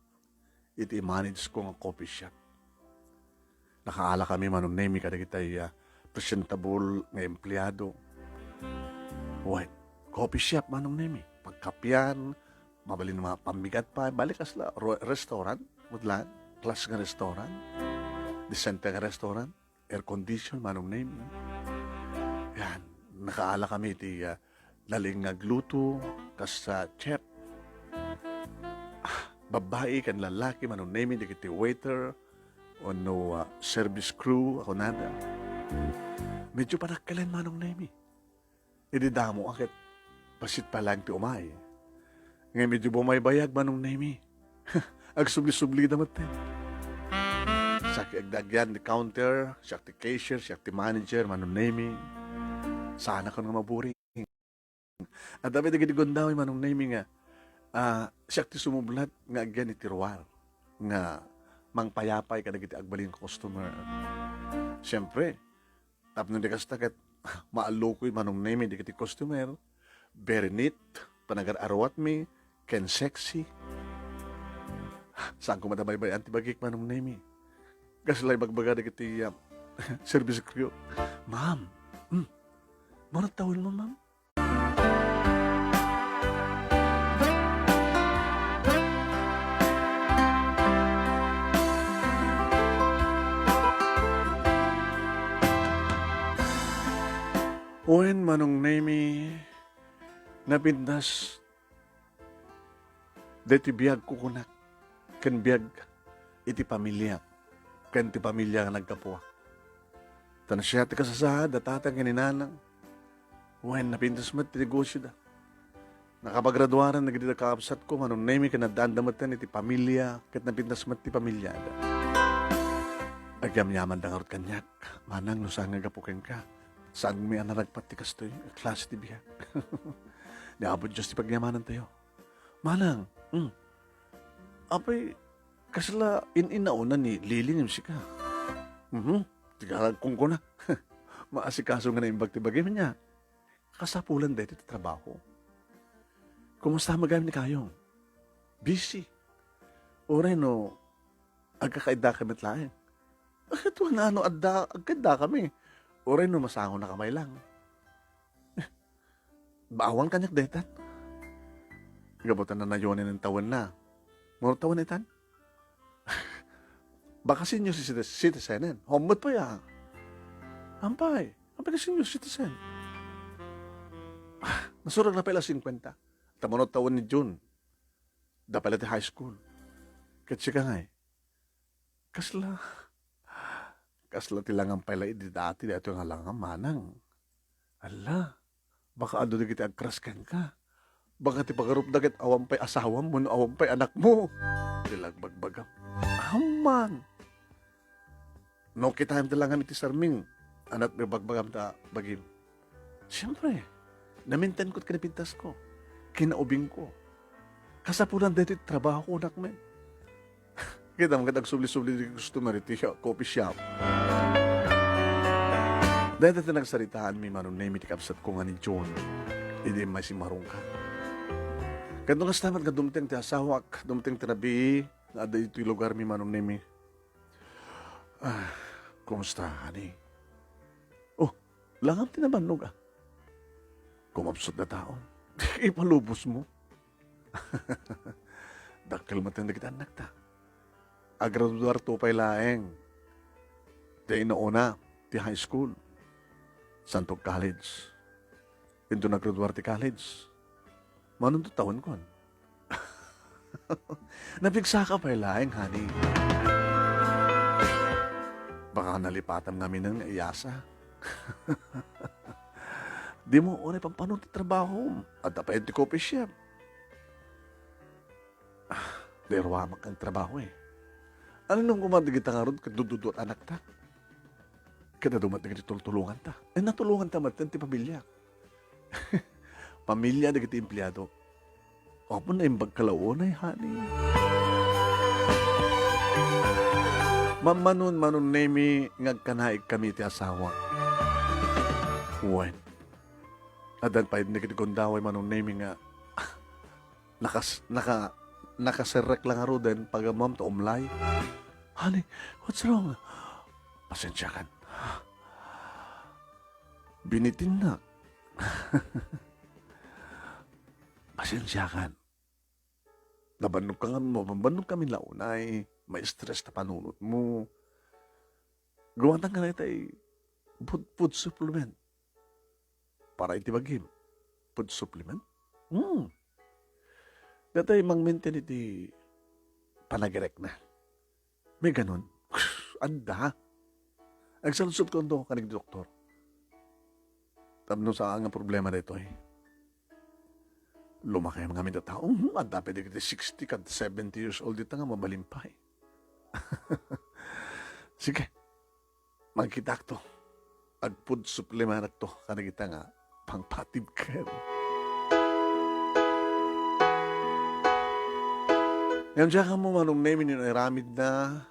iti manageko nga coffee shop. Nakaala kami, Manong Nemy, kadagitay, ah, presentable nga empleado. Wen, coffee shop, Manong Nemy. Pagkapian, mabalin nga pammigat pay. Bali kasla ro-, restaurant, met laeng. Class nga restaurant. Decente nga restaurant. Air condition, Manong Nemy. Yan, nakaala kami iti, ah, nalin nga agluto, kas, ah, chef. Ah, babbai ken lalaki, Manong Nemy, dagiti waiter, wenno, ah, service crew, a kunada. Medyo panakkelen, Manong Nemy. Idi damo a ket bassit pay laeng ti umay. Ngem idi bumaybayag, Manong Nemy, agsubli-sublida metten. Siak ti agdagyan ti counter, siak ti cashier, siak ti manager, Manong Nemy. Saanakon nga maburing. Adda pay dagiti gundaway, Manong Nemy, nga, ah, siak ti sumublat nga agyan iti ruar nga mangpayapay kadagiti agbalin nga customer. Siempre, tapno di kasta ket maallukoy, Manong Nemy, dagiti customer. Very neat, panagar-aruatmi, ken sexy. Saanko met a baybay-an ti bagik, Manong Nemy. Kasla ibagbaga dagiti, ah, service crew. "Ma'am, mm, mano tawenmo, ma'am?" Wen, Manong Nemy, napintas daytoy biagko, kunak, ken biag iti pamiliak, ken ti pamilya nga naggapuak. Ta no siak ti kasasaad a tatang ken inanang, wen, napintas met ti negosioda. Nakapagraduaran dagiti kakabsatko, Manong Nemy, ken addaanda metten iti pamilya, ket napintas met ti pamilyada. Agyamyamanda ngarud kaniak, Manang, no saan nga gapu kenka. Saanmi a naragpat ti kastoy a klase ti biag. Ni Apo Dios ti pagyamanantayo. Manang, hmm. Apay, kasla in-inauna ni Lily ngem sika? Mhm, ti karagkong kuna. Maasikaso nga naimbag ti bagim niya. Kasapulan daytoy ti trabaho. Kumusta met gayam ni Kayong? Busy. Uray no, agkakaidda kami met laeng. Ket wen, no adda, agkaidda kami. Uray no, masango na kamay lang. Baawan kaniak daytan. Gapu ta nanayonen tawenna. Mano tawen itan? Baka senior citi-, citizen. Hom met pay, ah. Ampay. Ampay ka senior citizen. Ah, nasurag na pay la singkwenta. Ta mano tawen ni June. Adda pay la ti high school. Ket sika ngay, kasla, kasla ti langam pay la idi dati, daytoy nga langam, Manang. Alla, baka adu dagiti agkras kenka. Baka ti pagarupda ket awan pay asawam wenno awan pay anakmo. Ti la agbagbagam. Amman. No kitaem ti langam iti sarming, ania ti bagbagam ta bagim? Siempre, namintenko ti kinapintasko, kinaubingko. Kasapulan daytoy ti trabahoko, kunak met. Kitam ket agsubli-subli ti customer iti coffee shop. Dayta ti nagsaritaanmi, Manong Nemy, ti kabsatko nga ni John, idi immay simmarungkat. Ket no kasta met nga dumteng ti asawak, dumteng ti rabii, nga adda itoy lugarmi, Manong Nemy. Ah, kumusta, honey? Oh, langam ti nabannog, ah. Umabsut dataon. Ipalubos mo. Dakkel met dagiti annakta. Agraduarto pay laeng ti inauna ti high school. Santo College. Inton nagraduar ti college, manunto tawenkon. Napigsaka pay laeng, honey. Baka nalipatam ngamin nga iyasa. Dimo unay pampanon ti trabahom. Adda pay ti coffee shop. Ah, di ruamak ang trabaho eh. Ano nung kumadagita ngarud ket dududuat anakta? Ket adu met dagiti tultulonganta. Eh, natulonganta met ti pamilya. Pamilya dagiti empleado. Apo, naimbag ka la unay, honey. Mammanon, Manong Nemi, nga agkanaig kami ti asawa. Wen. Addan pay dagiti gundaway, Manong Nemi, nga nakas-, naka-, nakaserrek la ngaruden pagammom ta umlay. Honey, what's wrong? Pasensiakan. Binitinnak. Pasensiakan. Nabannog ka nga, mabannog kami la unay. Ma-stress ta panunotmo. Gumatang ka na itay food, food supplement. Para iti bagim. Food supplement? Hmm. Datay mang-maintain iti panagirekna. May ganun? Adda. Agsaludsod ko ando kanig doktor. Tapno saan nga problema daytoy. Lumakay nga amin a tao. Hmm, adda pay dagiti sixty kad seventy years old dita nga mabalin pay. Sige. Magkitakto. Ag-food supplementakto kadagita nga pangpatibker. Ngem diak ammo, Manong Nemi, no iramidna,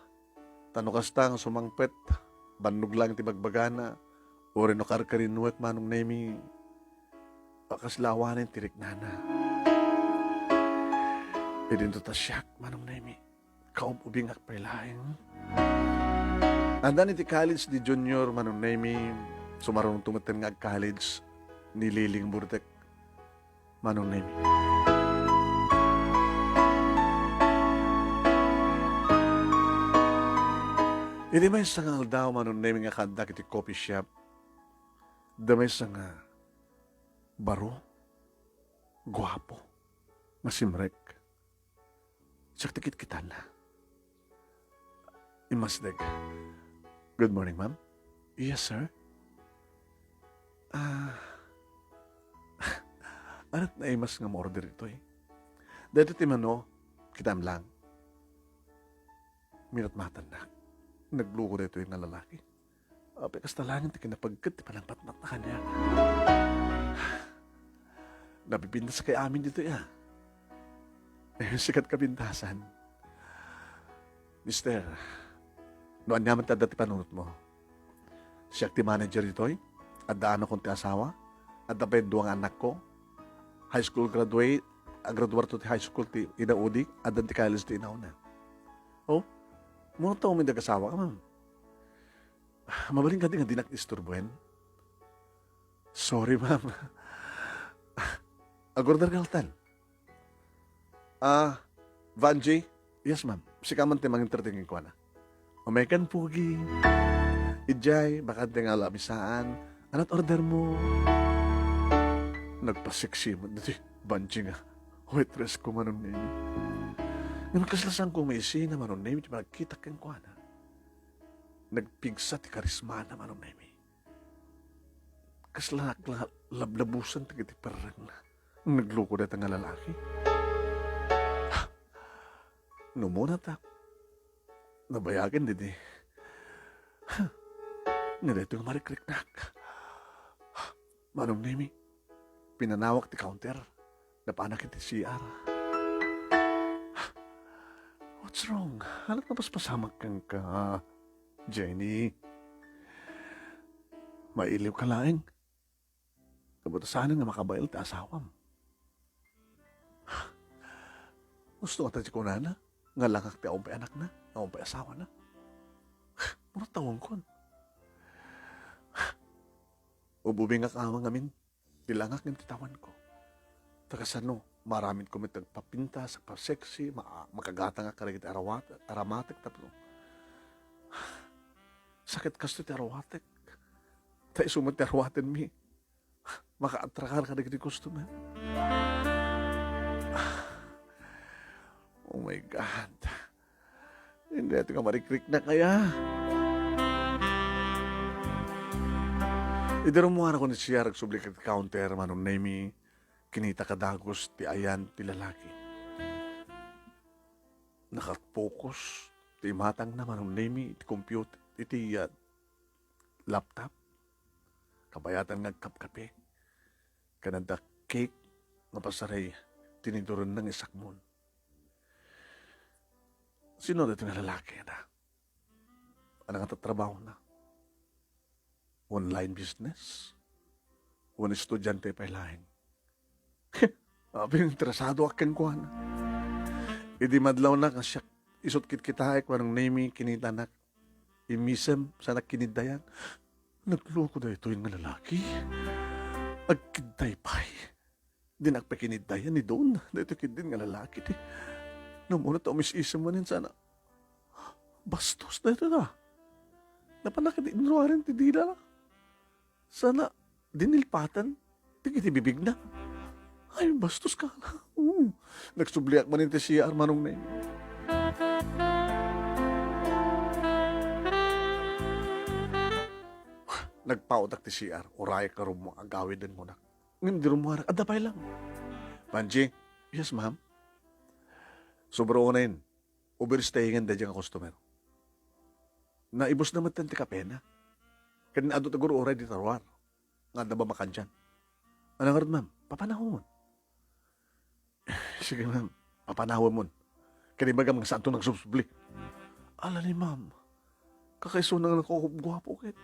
ta no kasta nga sumangpet, bannog laeng ti bagbagana, uray no karkarinuek, Manong Nemi, a kasla awanen ti riknana. Idinto ta siak, Manong Nemi. Kaub-ubingak pay laeng. Addan iti college ni Junior, Manong Nemi, sumarunongto metten nga ag-college ni Liling Burtek, Manong Nemi. Iti maysa nga aldaw, Manong Nemi, nga kaaddak iti coffee shop, adda maysa nga baro, guapo, nga simrek. Siak ti kitkitanna. Immasdek. "Good morning, ma'am." "Yes, sir." "Ah, ania't naimas nga order itoy?" "Daytoy ti menu, kitaem lang." Minatmatannak. Nagluko daytoy nga lalaki. Apay, kasta laeng ti kinapagked ti panangpatmatna kaniak. Napipintas kay amin ditoy a. Eh, sikat kapintasan. "Mister, no aniaman ti adda ti panunotmo? Siak ti manager ditoy. Adda anakon ti asawa. Adda pay dua nga anakko. High school graduate, agraduarto ti high school ti inaudi, addan ti college ti inauna." "Oh, mano ta umindag asawa ka, ma'am?" "Mabalin kadi nga dinak isturbuen?" "Sorry, ma'am." "Ag-order ka latta." "Ah, Vanji?" "Yes, ma'am. Sika man ti mangintertain kenkuana." "Umaykan, pugi. Idiay, baka di nga lamisaan. Anat order mo?" Nagpaseksi met daytoy Vanji nga waitress ko, Manong Nemi. Ngem kasla saan ko maisina, Manong Nemi, ti panagkitak kenkuana. Nagpigsa ti karismana, Manong Nemi. Kasla la-, lablabusan dagiti perrengna. Nagluko dayta nga lalaki. Numunatak. Nabayagen didi. Nga daytoy nga marikriknak. Manong Nemi, pinanawak ti counter. Napanak iti C R. "What's wrong? Ania't napaspasamak kenka, Jenny? Mailiw ka laeng. Kabutasan nga makabael ti asawam." Gusto nga ta ti kunana nga langak ti awan pay anakna, awan pay asawana. Mano ta umaykon? Ububingak amang amin. Ti langak ngem ti tawenko. Ta kasano, maaramidko met agpapintas, agpa-sexy, ma-, makagatangak kadagiti arawat-, aramatek tapno sakit kastoy ti arawatek. Ta isu met ti arawatenmi. Makaatrakar kadagiti customer. Oh my God. Hindi ito ka marikriknak aya. Idi rummuarakon iti C R, agsubli iti counter, Manong Nemy, kinitak a dagus ti ayan ti lalaki. Nakafocus ti imatangna, Manong Nemy, iti computer, iti, ah, laptop. Kabayatan nga agkapkape. Ken adda cake nga pasarey, tinidurenna nga isakmon. Sino daytoy nga lalaki, ada? Ano nga tatrabahona? Online business? Wen estudiante pay laeng? Apay nga interesadoak kenkuana. Idi madlawna, nga siak isut' kitkitaek, Manong Nemy, kinitanak. Immisem, saanak kiniddayan. Nagloko daytoy nga lalaki. Agkidday pay. Dinak pay kiniddayan ni Don. Daytoy ketdin nga lalaki ti namuna ta umis-isem manen sana. Bastos daytoy da. Napanak iti inruaren ti dila. Sana dinilpatan ti iti bibigna. Ay, bastos ka. Oo. Nagsubliak manen ti C R, Manong Neng. Nagpaotak ti C R. Uray ka rummo agawiden mo na. Ngem di rummuar, adda pay lang. Panji, yes, ma'am. Sobra unayen, overstayingan daydiay nga customer. Naibusna metten ti kapena. Ken adu ta guru uray di taruar. Nga adda ba makadian? Ano ngarud, ma'am? Papanawon. Sige, ma'am. Papanawon mon. Ken ibagam nga saanto nagsubsubli. Ala ni ma'am. Kakaisuna nga nakukupguapo ket.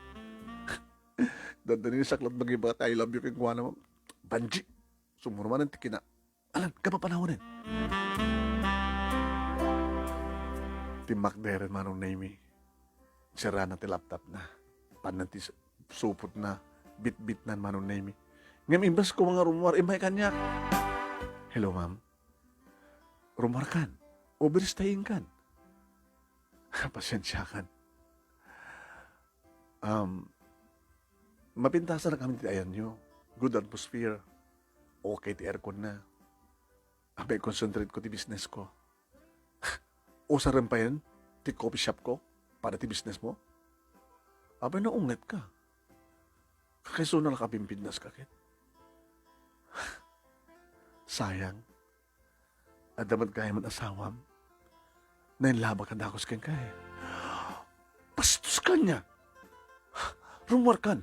Dandani ni saklat magiba ti I love you kenkuana, ma'am. Banji. Sumurmanen ti kina. Alan, kapapanawanen. Timmakderen Manong Nemy. Sirana ti laptop na. Pannan ti s-, supot na. Bitbit nan Manong Nemy. Ngem imbes ko nga rummuar, immay kaniak. Hello, ma'am. Rummuar kan. Overstaying kan. Pasiensiakan. Um, mapintasan kami ti ayanyo. Good atmosphere. Okay ti aircon na. Apay, concentrate ko ti business ko. Usaren payen ti coffee shop ko para ti business mo? Apay, naunget ka. Kakaisuna la kapimpintas ka ket. Sayang. Adda met gayam asawam. Nainlabak a dagus kenka, eh. Bastos ka ania! Rummuar kan,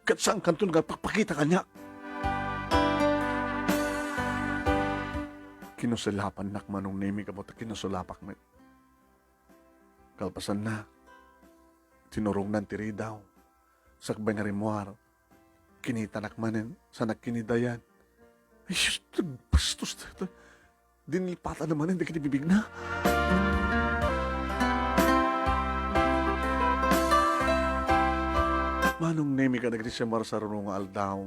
ket saan kanton nga pakpakita kaniak. Kinusulapannak Manong Nemy, kamu ta kinusulapak met. Kalpasanna, tinurongnan ti ridaw. Sakbay nga rimmuar, kinitanak manen, saanak kiniddayan. Ay, sus, bastos daytoy. Dinilpatan na manen dagiti bibigna. Manong Nemy, kadagiti simmar saruno nga aldaw,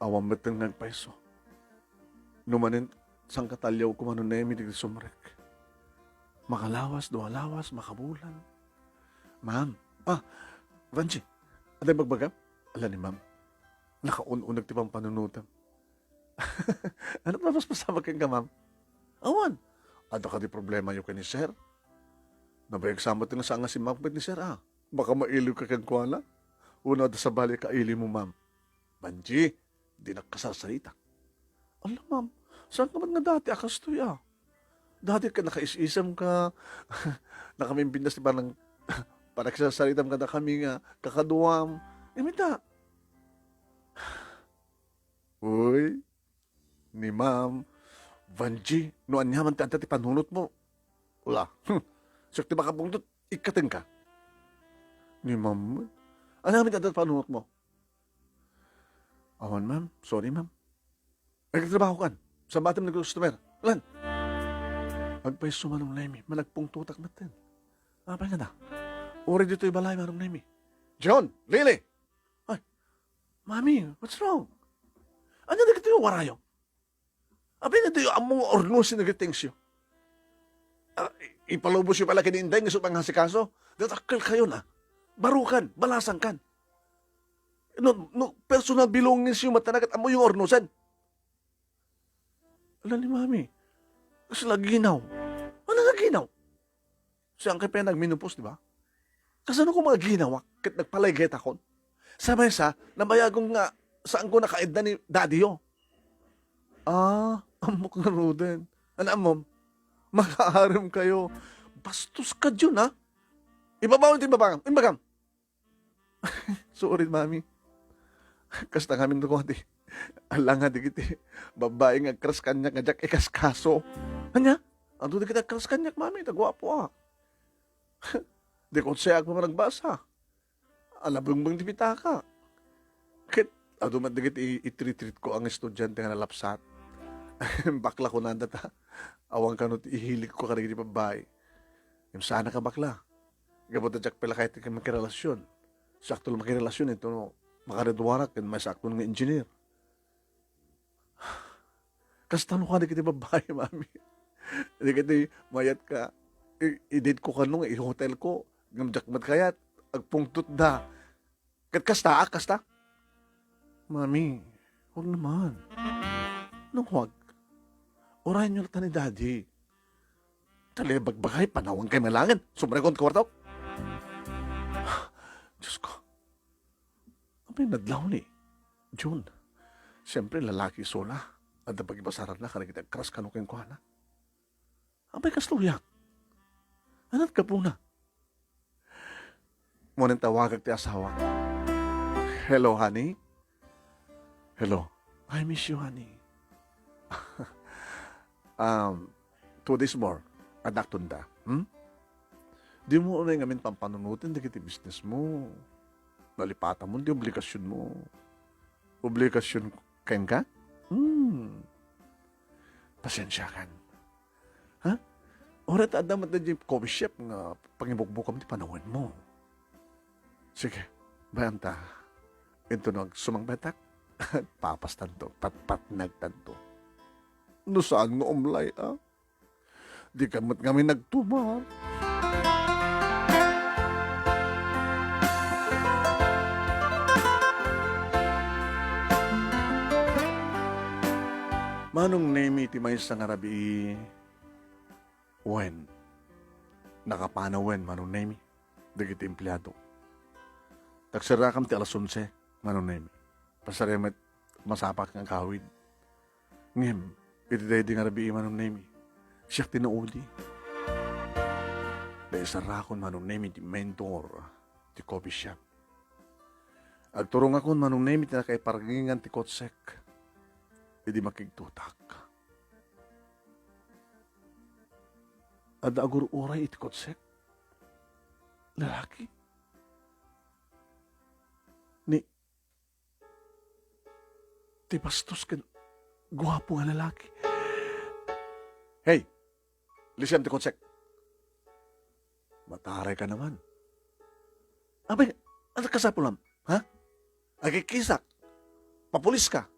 awan metten nga agpayso. No manen, sangkataliawko Manong Nemy dagiti sumrek. Makalawas, dua lawas, makabulan. Ma'am. Ah, Vanji, adda ibagbagam? Ala ni ma'am. Nakaun-uneg ti pampanunotam. Ano ti mapaspasamak kenka, ma'am? Awan. Adda kadi problemayo ken ni sir? Nabayag sa met nga saan nga simmakpet ni sir, ah. Baka mailiw ka kenkuana. Wenno adda sabali a kailiwmo, ma'am. Vanji, dinak kasarsarita. Ala, ma'am, saan ka man nga dati a kastoy, ah? Dati ka nakaisisem ka, nakamimpintas ti panang-, panagsarsaritam kadakami nga kakaduam. Ngem ita, uy, ni Ma'am Vanji, no aniaman ti adda ti panunotmo. Wala. Hmm. Siak ti makapungtot, ikkatengka. Ni Ma'am, aniaman ti adda ti panunotmo? Awan, ma'am. Sorry, ma'am. Agtrabaho kan. Sambatem ni customer. Lan. Agpayso Manong Nemy, managpungtotak metten. Apay ngata? Uray ditoy balay, Manong Nemy. John! Lily! Ay, Mami, what's wrong? Ania dagitoy a warayo? Apay, ditoy ammo nga urnosen dagiti things yo. Ah, i-, ipalubos yo pay la ken ni Inday nga isu pangasikaso. Dadakkel kayo na. Barukan, balasangkan. No, no, personal belongings yo, matana ket ammo yo nga urnosen. Ala ni Mami, kasla ginaw. Ano nga ginaw? Siya ang kaya nagminupos, di ba? Kasano ko mga ginawa ket nagpalaygetakon? Sa maysa, nabayagom nga saan ko nakaedda ni Daddy yo. Ah, ammok ngaruden. Ano, ammom? Makaarem kayo. Bastos ka, Jun, ha? Ibabaw ti babang. Imbagam. Sorry, Mami. Kasta ngamin ko, adi. Ala nga, digiti babbai nga agkras kaniak nga diak ikaskaso. Ania? Adu digiti agkras kaniak, Mami, ta guapo, ah. Di ko siya agpamanagbasa. Ala, bungbung ti pitaka. Ket, adu met digiti i-, itritrit ko ang estudiante nga nalapsat. Bakla kunada ta. Awan kano ti ihilig ko kadagiti babbai. Imsana ka bakla. Gapu ta diak pay la kayat ti makirelasion. Sakto la makirelasion, ito no, makaridwarak ken maysa akon nga engineer. Kasta no kadi kiti babbai, Mami. Di kiti mayat ka, i-, i-date ko kano nga i-hotel ko, ngem diak met kayat, agpungtot da. Ket kasta, ah, kasta? Mami, huwag naman. Nang huwag, urayan niyo latta ni Daddy. Tali, bagbagay, panawan kay malangen. Sumrekon ti kwarto. Diyos ko. Apay nadlaw ni June? Siyempre, lalaki sola. Adda pagibasaran na, karagita agkras kano kenkuana. Apay kasla uyak? Anat gapuna? Munen tawagak ti asawa. Hello, honey? Hello. I miss you, honey. Um, two days more. Adakton da. Hmm? Di mo unay ngamin pampanunoten dagiti business mo. Nalipatan mo ti obligasyonmo. Obligasyon kenka? Hmm. Pasensiakan. Ha? Uray ta adda met daydiay coffee shop nga pangibugbukam ti panawenmo. Sige, bay-am ta. Inton no agsumangpetak, papastanto, patpatnagtanto. No saan nga umlay, a? Dika met ngamin nagtuman. Manong Nemi ti maysa nga rabii. Wen, nakapanawen, Manong Nemi, dagiti empleado. Agserrakam ti alas onse, Manong Nemi. Pasarem met, masapak nga agawid. Ngem, iti daydi nga rabii, Manong Nemi, siak ti naudi. Naisarrakon, Manong Nemi, ti mentor ti coffee shop. Agturongakon, Manong Nemi, ti nakaiparngingan ti kotsek idi makigtutak. Adda agur-uray iti kotsek. Lalaki. Ni, ti bastos ken guapo nga lalaki. Hey! Lisiam ti kotsek. Mataray ka naman. Abay, ano kasapulam? Ha? Agkikisak. Papulis ka.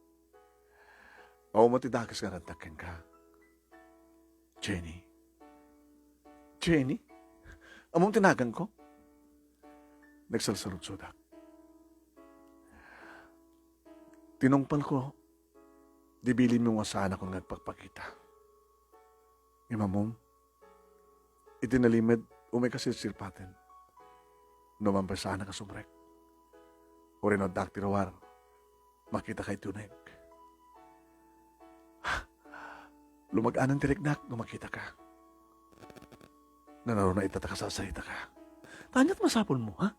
Awan mo ti dakes nga rantak kenka. Jenny. Jenny? Ammom ti naganko? Nagsalsaludsodak. Tinungpalko, di bilinmo nga saanakon nga agpakpakita. Ngem ammom, iti nalimed, umay ka silsilpaten. No man pay saanak a sumrek. Uray no addaak ti ruar, makitaka iti uneg. Lumag-anan ti riknak no makitaka. Nanaruna ita ta kasasarita ka. Ta aniat masapulmo, ha?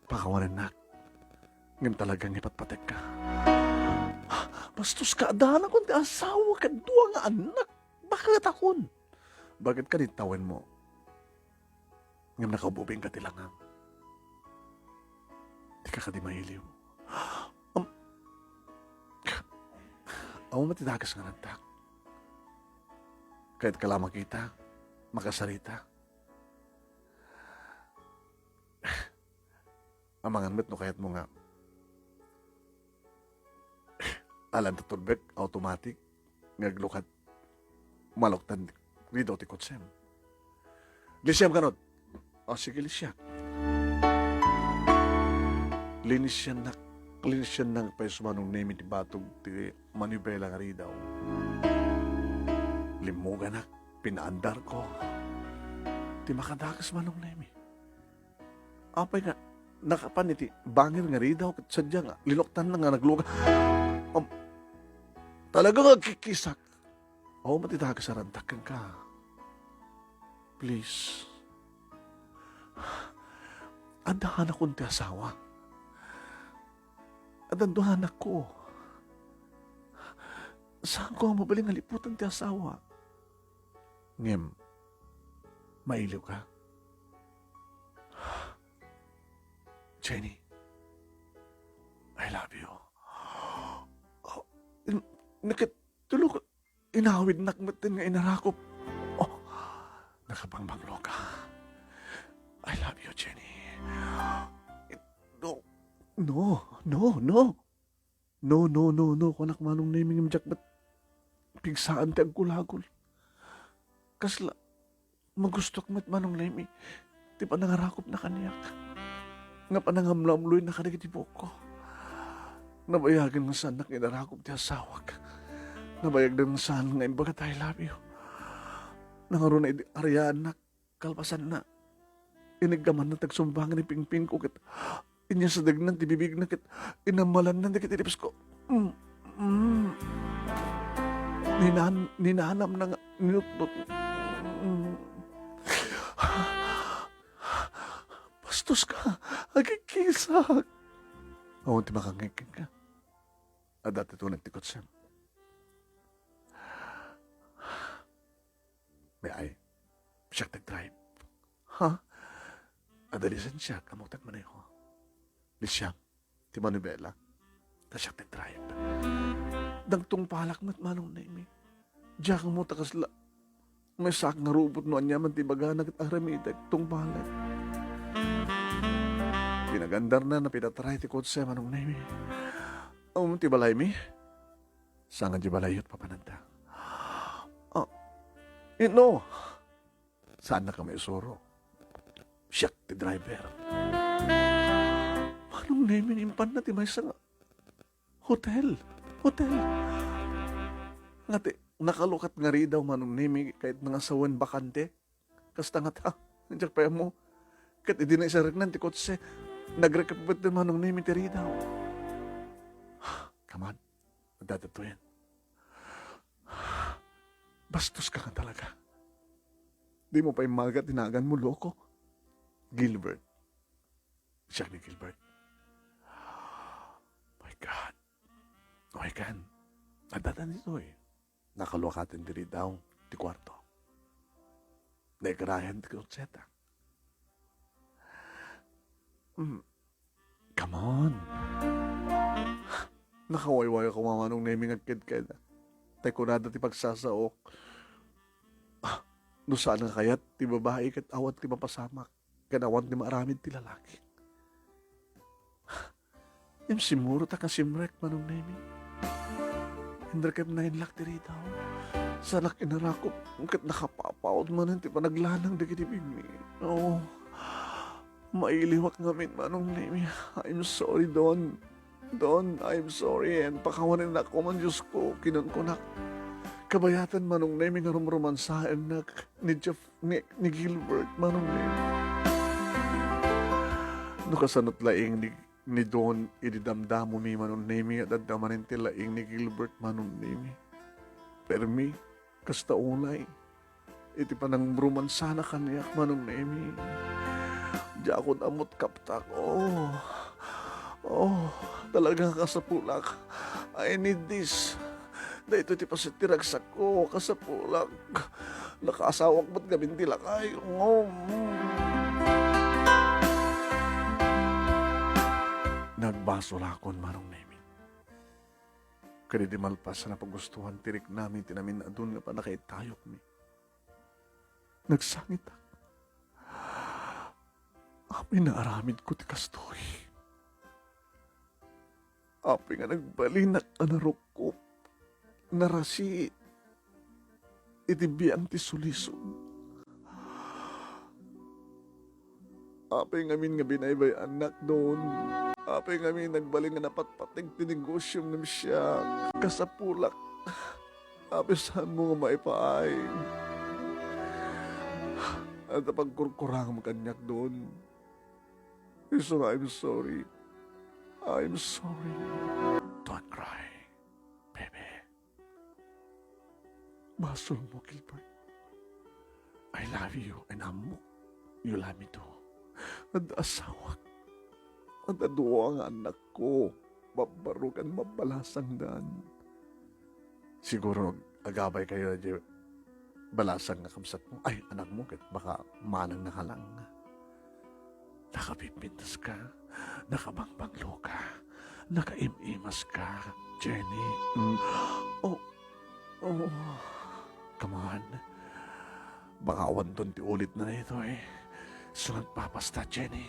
Pakawanennak. Ngem talaga nga ipatpatek ka. Bastos ka, addanakon ti asawa ket dua nga annak. Baket akon. Baket ka di tawenmo. Ngem nakaububing ka ti langam. Dika kadi mailiw. Am-, awan met ti dakes nga rantak. Kayat ka la makita, makasarita. Amangan met no kayatmo nga, alan ta tulbek, automatic, nga aglukat, maluktan ridaw ti kotsem. Lisiam kanot. O, sige, lisiak. Linisiannak, linisiannak pay su Manong Nemi ti batog ti manibela nga ridaw. Limmuganak, pinaandarko. Ti makadakes, Manong Nemi. Apay nga, nakapan iti bangir nga ridaw, ket sadia nga, linuktanna nga nagluga. Am, talaga nga agkikisak. Awan met ti dakes a rantak kenka. Please. Adda anakon ti asawa. Adda dua anakko. Saanko a mabalin nga liputan ti asawa. Ngem, mailiwka? Jenny, I love you. Oh, in-, nakit-, tulog, inawidnak metten nga inarakop. Oh, nakabangbanglok. I love you, Jenny. No, no, no, no. No, no, no, no, kunak Manong Nemi, ngem diak met pigsaan ti agkulagul. Kasla, magustok met Manong Nemi, ti panangarakopna kaniak. Nga panangamlamloyna kadagiti buokko. Nabayagen nga saannak inarakop ti asawak. Nabayagdan nga saan nga imbagak, "I love you." Nangaruna idi ariannak, kalpasanna, iniggamanna ti agsumbangan ti pingpingko ket inyasadegnan ti bibigna ket inammalanna dagiti lipsko. Mm, mm. Ninan-, ninanamna nga ninutnot. Mm. Bastoska, agkikisak. Awan ti makangngeg kenka. Adda ti tuneg ti kotsem. May ay, siak ti drive. Ha? Adda lisensiak, ammok ti agmaneho. Lisiam ti manibela. Ta siak ti drive. Nagtungpalak met Manong Nemi. Diak ammo ta kasla maysaak nga rubot no aniaman ti ibagana ket aramidek, tungpalek. Pinagandarna, napinatray ti kotse Manong Nemi. Ammom ti balaymi? Saan nga di balayyo ti papananda? Ah, eh, no. Saannaka maisuro. Siak ti driver. Manong Nemi, impanna ti maysa nga hotel. Hotel. Nga ti nakalukat nga ridaw, Manong Nemi, kayatna nga sawen bakante. Kasta ngata, diak pay ammo. Ket idi naisareknan ti kotse, nagrekep met ni Manong Nemi ti ridaw. Come on. Adda daytoyen. Bastoska nga talaga. Dimo pay immaga ti naganmo, loko. Gilbert. Siak ni Gilbert. My God. My God. Adda daytoy. Nakalukaten ti ridaw ti kuarto. Naikarayan ti kotseta. Mm. Come on. Nakawayway ako, Manong Nemi, nga agkedked. Tay kunada ti pagsasaok. Ah, no saan nga kayat ti babai ket awan ti mapasamak, ken awan ti maaramid ti lalaki. Ngem simmurot a kasimrek, Manong Nemi. Inrekep na inlak ti ridaw. Saanak inarakop, ket nakapapaut manen ti panaglanang dagiti bigmi. Oo. Mailiwak ngamin, Manong Nemi. I'm sorry, Don. Don, I'm sorry, and pakawanenak koman, Diosko, kinunkunak. Kabayatan, Manong Nemi, nga rumromansaennak ni Jeff, ni, ni Gilbert, Manong Nemi. No kasano't laing ni, ni Don, idi damdamomi, Manong Nemi, nga adda manen ti laing ni Gilbert, Manong Nemi. Permi, kasta unay. Iti panangrumansana kaniak, Manong Nemi. Diakon ammo't kaptak. Oh. Oh, talaga nga kasapulak. I need this. Daytoy ti paset ti ragsakko. Kasapulak. Nakaasawak met ngamin ti lakay. Oh. Nagbasolakon, Manong Nemi. Ken idi malpas a napagustuhan ti riknami ti naminadun nga pannakaitayokmi, nagsangitak. Apay, naaramidko ti kastoy. Apay nga nagbalinak a narukop, narasi iti biang ti sulisog. Apay ngamin nga binaybay-annak, Don? Apay ngamin nagbalin nga napatpateg ti negosiom ngem siak? Kasapulak. Apay saanmo nga maipaay? Adda pagkurkurangam kaniak, Don. Isu nga I'm sorry. I'm sorry. Don't cry, baby. Basolmo, Gilbert. I love you and ammok you love me too. Adda asawak. Adda dua nga annakko. Babbaroken, mabbalasangdan. Siguro ag-, agabay kayo, di balasang nga kabsatmo. Ay, anakmo, ket baka manang nakalang. Nakapimpintas ka, nakabangbanglo ka, nakaim-imas ka, Jenny. Mm. Oh, oh, come on. Baka awanton ti ulitna daytoy. Isu nga agpapasta, Jenny.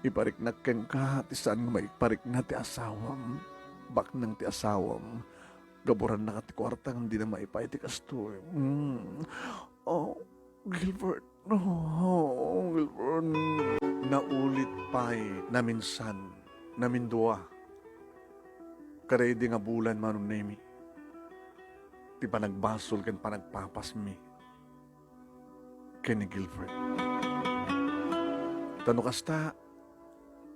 Ipariknak kenka ti saan nga maiparikna ti asawam. Baknang ti asawam. Gaburannaka ti kuarta ngem dina maipaay ti kastoy. Mm. Oh, Gilbert. Oh, Gilbert. Naulit pay, naminsan, namindua. Kada idi nga bulan, Manong Nemi, ti panagbasol ken panagpapasmi ken ni Gilbert. Ta no kasta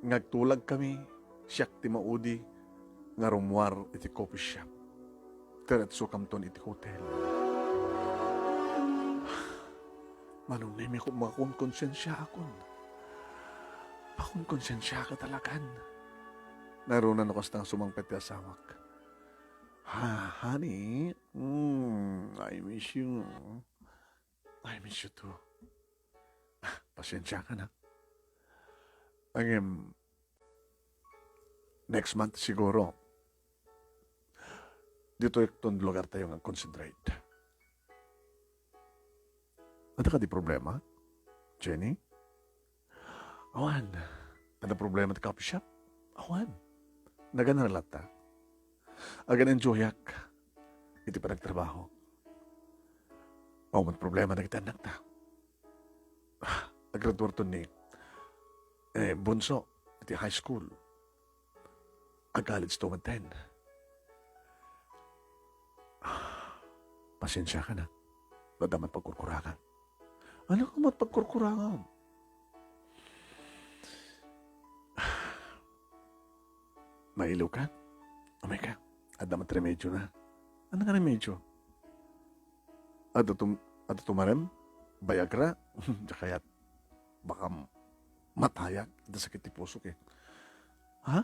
nga agtulagkami, siak ti maudi nga rummuar iti coffee shop. Diretsokamton iti hotel. Manong Nemi, ku-, makonkonsensiaakon. Makonkonsensiaak talagan. Naruna no kasta nga sumangpet ti asawak. Ha, honey? Mm, I miss you. I miss you too. Ah, pasensiakan, ha? Ngem, next month siguro, ditoyton lugartayo nga concentrate. Adda kadi problema, Jenny? Awan. Adda problema ti coffee shop? Awan. Nagan-relax ta. Agan-enjoyak iti panagtrabaho. Awan met problema dagiti annakta. Ah, agraduarton ni, eh, Bunso iti high school. Ag-college to met ten. Ah, pasensiakan, ha. Adda met pagkurkurangam. Ania met pagkurkurangam? Mailiwka? Umayka. Adda met remedyona. Ania nga remedyo? Adda tum-, adda tumarem? Viagra? Diak kayat. Baka matayak. Adda sakit ti pusok, eh. Ha?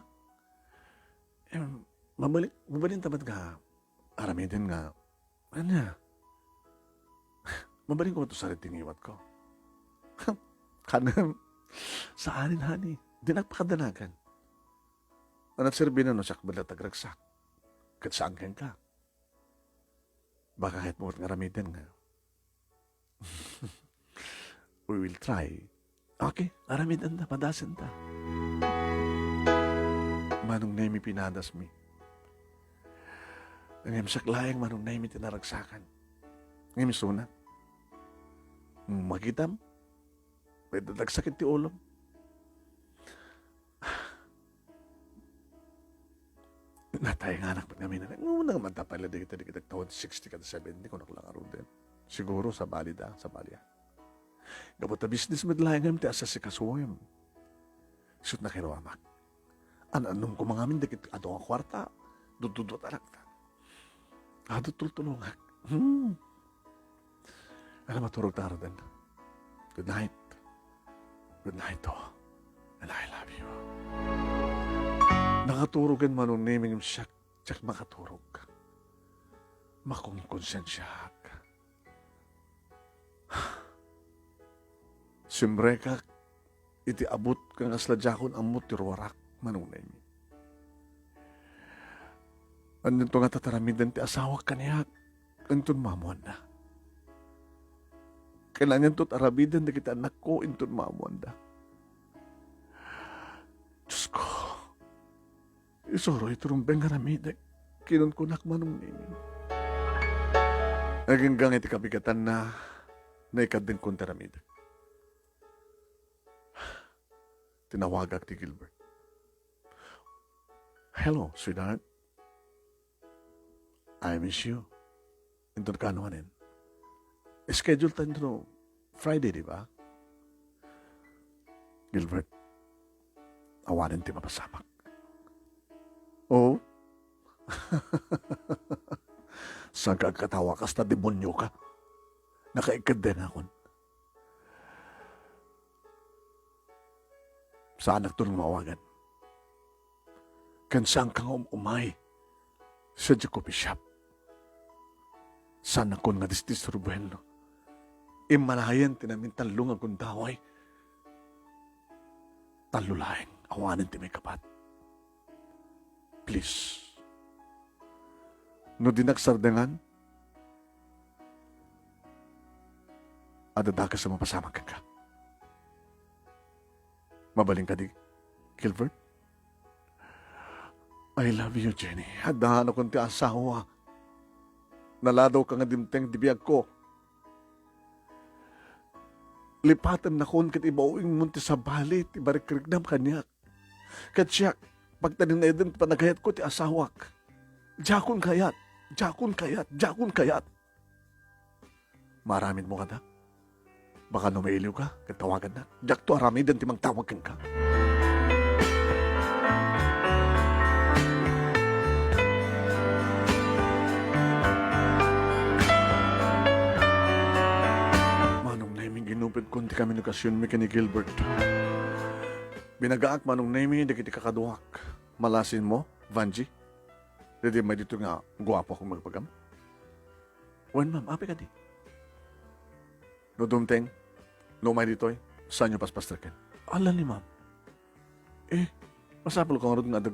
Em, mabali-, mabalinta met nga aramiden nga, ania? Mabalinko met usa ti ngiwatko. Kanem, saanen, honey. Dinak pakadanagan. Ania ti serbina no siak met laeng ti agragsak? Ket saan kenka. Baka kayatmo met nga aramiden nga. We will try. Okay, aramidenda, padasenta. Manong Nemi, pinadasmi. Ngem siak laeng, Manong Nemi, ti naragsakan. Ngem isuna, makitam, may dadagsak iti ulom. Nataenganak met ngamin. Ngem, nang mantapay la dagiti, dagiti tawen sixty ken seventy, kunak la ngaruden. Siguro, sabali da, sabali, ah. Gapu ta business met laeng ngamin ti asasikasoem. Isut' nakiruamak. An-annom koma ngamin dagiti adu nga kuarta, dudduduat a lakta. Adu tultulongak. Hmm. Ala, maturog ta ngaruden. Good night. Good night, oh. And I love you. Nakaturogen, Manong Nemi, ngem siak, diak makaturog. Makonkonsensiaak. Simrekak iti abut ken kasla diakon ammo ti ruarak, Manong Nemi. Anianto nga tataramiden ti asawak kaniak inton maammoanna? Ken anianto ti aramiden dagiti annakko inton maammoanda? Diosko, Isuro iti rumbeng nga aramidek. Kinunkunak, Manong Nemi. Aginggang iti kabigatanna, naikadengkon ti aramidek. Tinawagak ni Gilbert. "Hello, sweetheart. I miss you." Inton kano manen, schedule tayo no Friday, di ba? "Gilbert, awanen ti mapasamak." "Oh?" "Saan ka agkatawa? Kasta demonyo ka. Nakaikeddengakon. Saanakto nga maawagan. Ken saanka nga um-umay sadiay coffee shop. Saannakon nga disdisturbuen. Immanayen ti namin tallo nga gundaway. Tallo laeng, awanen ti maikapat. Please. No dinak sardengan, adda dakes a mapasamak kenka. Mabalin kadi, Gilbert?" "I love you, Jenny. Addaanakon ti asawa. Naladawka nga dimteng ti biagko. Lipatennakon ket ibawimmon ti sabali ti marikrignam kaniak. Ket siak, pagtaninedem ti panagayatko ti asawak. Diakon kayat, diakon kayat, diakon kayat." Maaramidmo kada? Baka no mailiwka, ket tawagannak. Diakto aramiden ti mangtawag kenka. Manong Nemi, ginupidkon ti komunikasionmi ken ni Gilbert. Binagaak, Manong Nemi, dagiti kakaduak. Malasinmo, Vangie? Daydi umay ditoy nga guapo a kumagbagam? Wen, ma'am, apay kadi? No dumteng, no umay ditoy, saanyo paspastreken. Ala ni ma'am. Eh, masapul ka ngarud nga adda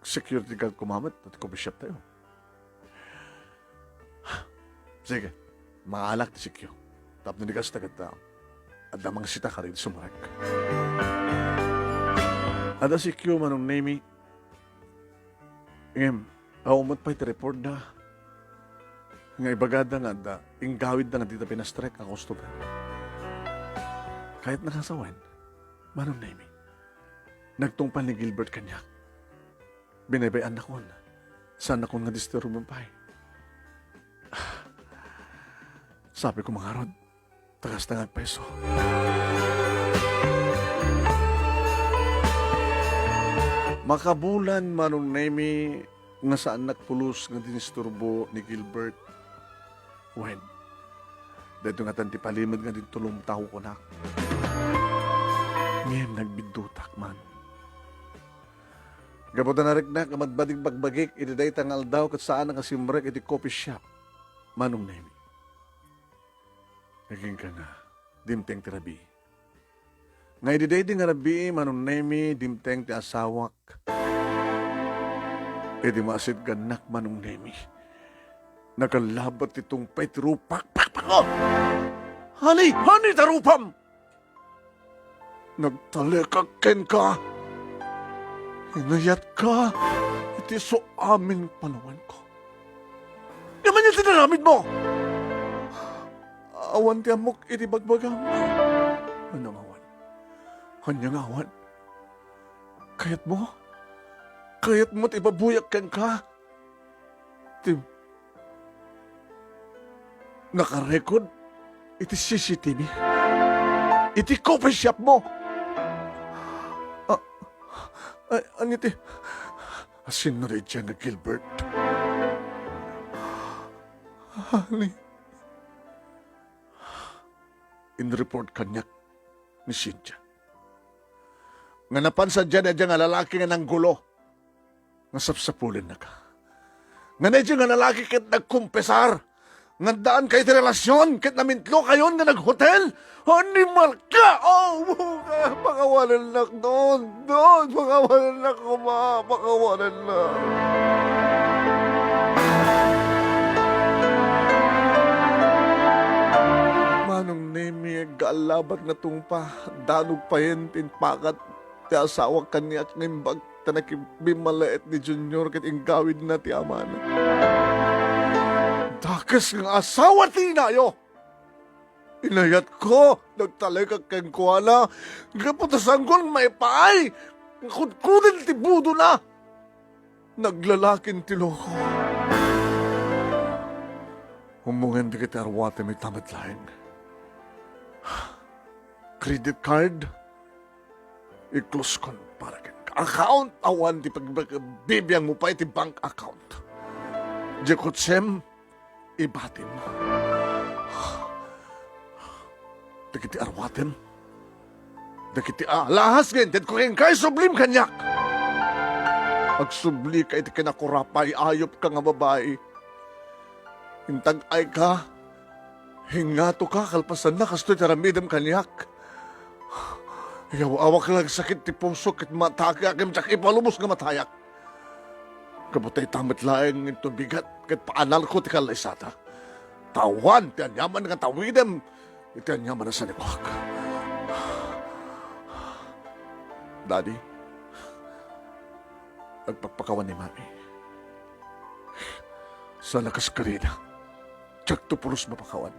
security guard kumamet iti coffee shop tayo. Sige, mangaalak ti secure. Tapno di kasta ket, ah, adda mangsita kadagiti sumrek. Adda secure, Manong Nemi. Ngem, awan met pay ti report da nga ibagada nga adda inggawidda nga dita pinastrek a customer. Kayatna kasawen, Manong Nemi. Nagtungpal ni Gilbert kaniak. Binaybay-annakon. Saannakon nga disturboen pay. Sapay ko mangarud. Ta kasta nga agpayso. Makabulan, Manong Nemi, nga saannak pulos nga dinisturbo ni Gilbert. Wen, daytoy ngatan ti palimed nga dintulom tao kunak. Ngem nagbiddutak man. Gapu ta nariknak a madbading bagbagik iti dayta nga aldaw ket saanak a simrek iti coffee shop, Manong Nemi. Agingga nga, dimteng ti rabii. Nga idi daydi nga rabii, Manong Nemi, dimteng ti asawak. Idi maasitgannak, Manong Nemi, nagalabat ti tungpay ti rupak. Pak, pak, oh! Honey! Honey, ta rupam! Nagtalekak kenka. Inayatka iti isu amin panawenko. Ngem ania ti inaramidmo? Awan ti ammok iti bagbagam. Ania nga awan? Ania nga awan? Kayatmo? Kayatmo ti ibabuyak kenka ti nakarekod iti C C T V? Iti coffee shop mo? Ah, ay, ania ti, asino daydiay nga Gilbert? Honey, in-report kaniak ni Cynthia nga napan sadiay daydiay nga lalaki nga nanggulo nga sapsapulennaka. Nga daydiay nga lalaki ket nagkumpesar nga addaankayo ti relasion ket namintlokayon nga naghotel. Animal ka! Oh, pakawanennak, Don! Don, pakawanennak koma! Pakawanennak! Manong Nemi, aggallabat nga tungpa, danog payen ti impakat ti asawak kaniak nga imbag. ta nakibimmalaet ni Junior ket inggawidna ti amana. Dakes nga asawa ti inayo! Inayatko, nagtalekak kenkuana, gapu ta saanko maipaay nga kudkuden ti budona. Naglalakin ti loko. Ummongen dagiti arwatem ita met laeng. Credit card, i-close kon para ken account, awan ti pag-, pagbibiangmo pay ti bank account. Diay kotsem, ibatim. Dagiti arwatem, dagiti alahas nga intedko kenka, isublim kaniak. Agsublika iti kinakurapay, ayupka nga babai. Intag-ayka, ingatoka, kalpasanna, kastoy ti aramidem kaniak. Yaw-awak la agsakit ti pusok ket maatake, ngem diak ipalubos nga matayak. Gapu ta ita met laeng inton bigat ket paanalko ti kallaysada. Ta awan ti aniaman nga tawidem iti aniaman a sanikuak. Daddy, agpakpakawan ni Mami. Saan a kas karina, diakto pulos mapakawan.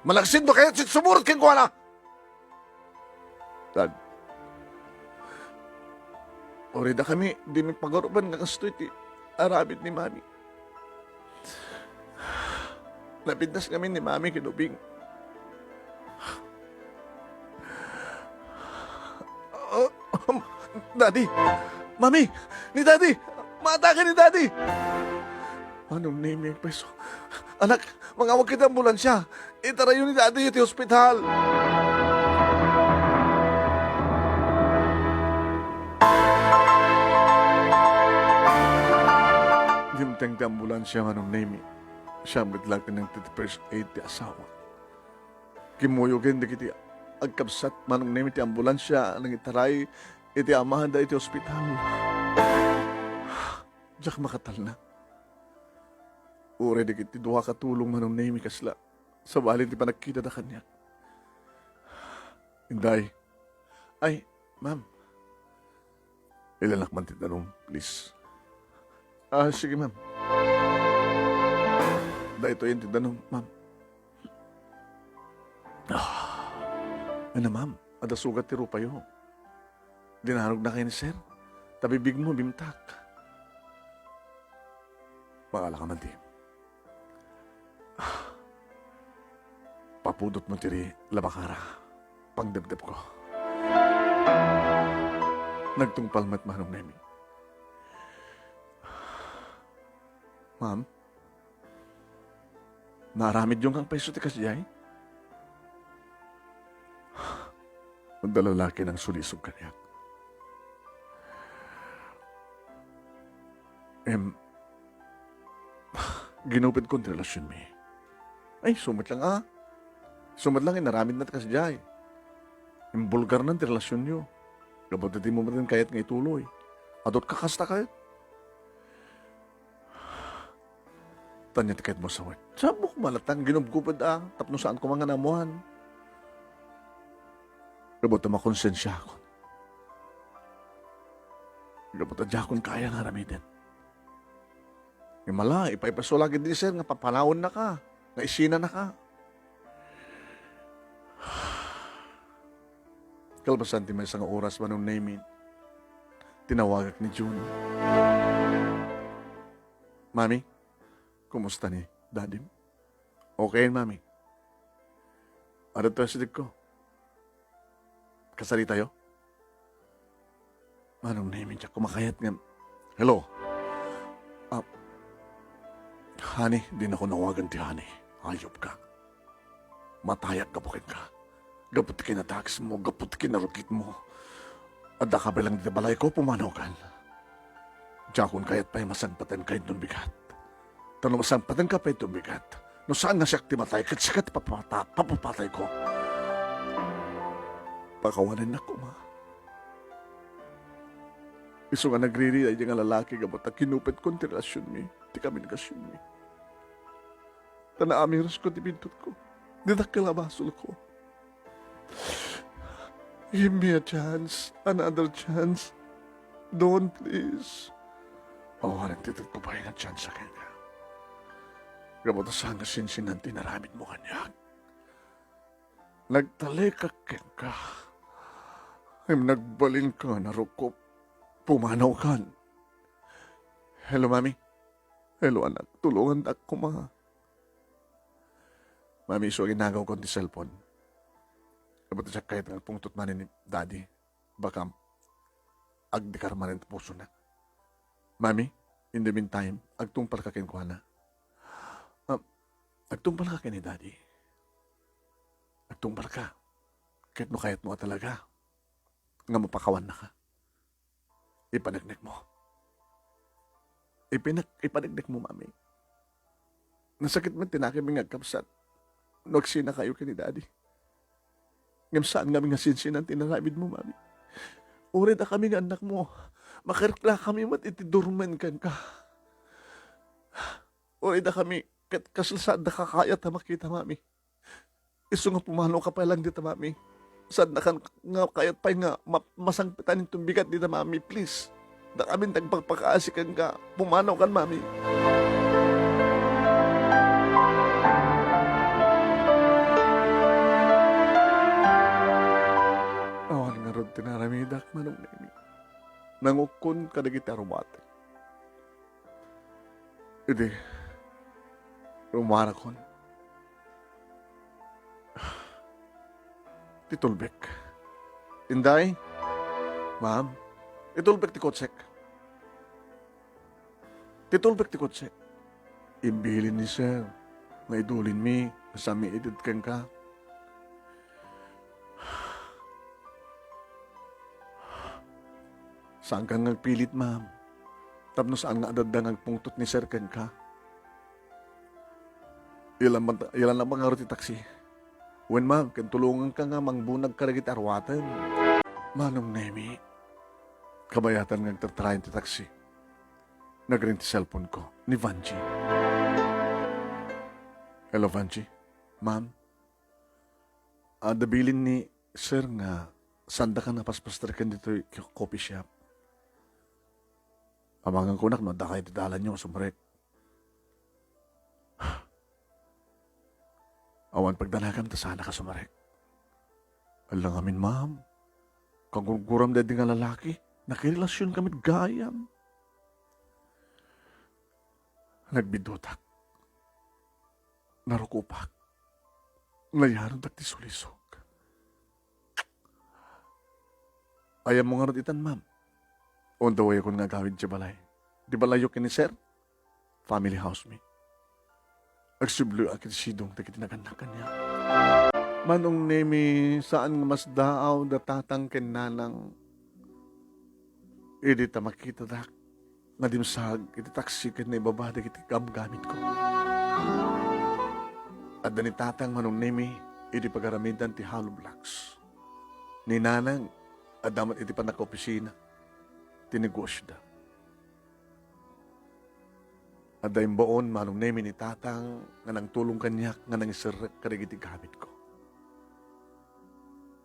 Malaksid no kayat sumurot kenkuana! Dad, uray dakami dimi pagaruben nga kastoy ti aramid ni Mami. Napintas ngamin ni Mami ken ubing. Ah, um, Daddy! Mami! Ni Daddy! Maatake ni Daddy! Manong Nemi, agpayso. Anak, mangawag iti ambulansia. Itarayo ni Daddy iti ospital. Dimteng ti ambulansia, Manong Nemi. Siak met laeng ti nangted first aid ti asawa. Kimmuyogen dagiti agkabsat, Manong Nemi, ti ambulansia a nangitaray iti amada iti ospital. Diak makatalna. Uray dagiti dua ka tulong, Manong Nemi, kasla sabali ti panagkitada kaniak. Inday. Ay, ma'am. Ilanak man ti danum, please. Ah, sige, ma'am. Daytoyen ti danum, ma'am. Ah, ano, ma'am? Adda sugat ti rupayo. Dinanogna kay ni sir? Ta bibigmo, bimtak. Mangala ka man ti. Ah, papudotmo ti labakara. Pangdebdebko. Nagtungpal met Manong Nemi. Ma'am? Naaramidyo nga payso ti kasdiay? Adda lalaki nangsulisog kaniak. Em, ginupidkon ti relasionmi. Ay, isu met laeng, a. Isu met laeng inaramidna ti kasdiay. Imbulgarnan ti relasionyo. Gapu ta dimo met kayat nga ituloy. Adut ka kasta ket. Ania ti kayatmo a sawen? Sabok, malatan ginupguped, a, tapno saan koma nga naammoan. Gapu ta makonsensiakon. Gapu ta diakon kaya nga aramiden. Imala, ipaipaso la ketdi ni sir nga papanawennaka, nga isinanaka. Kalpasan ti maysa nga oras, Manong Nemi, tinawagak ni Jun. Mami, kumusta ni Dadim? Okay, Mami. Adda to asidegko. Kasaritayo? Manong Nemi, diak kumakayat ngem. Hello? Ah, honey, dinako nawagan ti honey. Ayupka. Matayak gapu kenka. Gapu ti kinadakesmo, gapu ti kinarugitmo. Addaka bilang ti balayko, pumanaw kan. Diakon kayat pay masangpatenka inton bigat. Ta no masangpatenka pay inton bigat, no saan nga siak ti matay, ket sika ti papata-, papapatayko. Pakawanennak koma. Isu nga nagriri daydi nga lalaki gapu ta kinupidkon ti relasionmi, ti komunikasionmi. Ta naamirusko ti bintutko. Di dakkel a basolko. Give me a chance, another chance. Don't, please. Awanen ti ted ko pay nga tsansa kenka. Gapu ta saan nga sinsinan ti inaramidmo kaniak. Nagtalekak kenka. Ngem nagbalinka nga narukop. Pumanawkan. Hello, Mami. Hello, anak. Tulongannak koma. Mami, isu a ginagawkon ti cellphone. Gapu ta diak kayat nga agpungtot manen ni Daddy. Baka agdikar manen ti pusona. Mami, in the meantime, agtungpalka kenkuana. Ah, agtungpalka ken ni Daddy. Agtungpalka. Ket no kayatmo a talaga nga mapakawannaka, ipaneknekmo. Ipinek-, ipaneknekmo, Mami. Nasakit met ti nakemmi nga agkabsat no agsinakayo ken ni Daddy. Ngem saan ngamin nga sinsinan ti inaramidmo, Mami. Uray dakami nga annakmo, makarklakami met iti durmen kenka. Uray dakami ket kasla saanda kakayat a makita, Mami. Isu nga pumanawka pay laeng dita, Mami. Saankan nga kayat pay nga ma-, masangpetan inton bigat dita, Mami. Please. Dakamin ti agpakpakaasi kenka. Pumanawkan, Mami. Awan ngarud ti naramidak, Manong Nemi. Nangukkon kadagiti arwatek. Idi, rumuarakon. Ti tulbek. Inday? Ma'am? Itulbek ti kotsek. Ti tulbek ti kotsek. Imbilin ni Sir nga idulinmi, nga saan mi ited kenka. Saankan nga agpilit, ma'am. Tapno saan nga adda nga agpungtot ni Sir kenka. Ilan man, ilan lang ngarud ti taksi. Wen, ma'am, ken tulonganka nga mangbunag kadagiti arwatem. Manong Nemi, kabayatan nga agtartarayan ti taksi. Nagring ti cellphone ko ni Vanji. Hello, Vanji. Ma'am, adda bilin ni Sir nga saandaka nga paspasterken ditoy coffee shop. Amangan kunak no adda kay ti dalanyo a sumrek. Awan pagdanagam ta saanka sumrek. Ala ngamin, ma'am. Kagurguram daydi nga lalaki. Nakirelasion kami gayam. Nagbidutak. Narukopak. Nayanudak ti sulisog. Ayanmo ngarud itan, ma'am. On the way-akon nga agawid idiay balay. Di balayyo ken ni Sir? Family house mi. Agsubli a ket sidong dagiti nagannak kaniak. Manong Nemi, saan nga masdaaw da tatang ken nanang idi ta makitadak nga dimsaag iti taksi ken naibaba dagiti gamgamitko. Adda ni tatang, Manong Nemi, iti pagaramidan ti hollow blocks. Ni nanang, adda met iti pannakaopisina ti negosioda. Adda imbaon, Manong Nemi, ni tatang nga nangtulong kaniak nga nangiserrek kadagiti gamitko.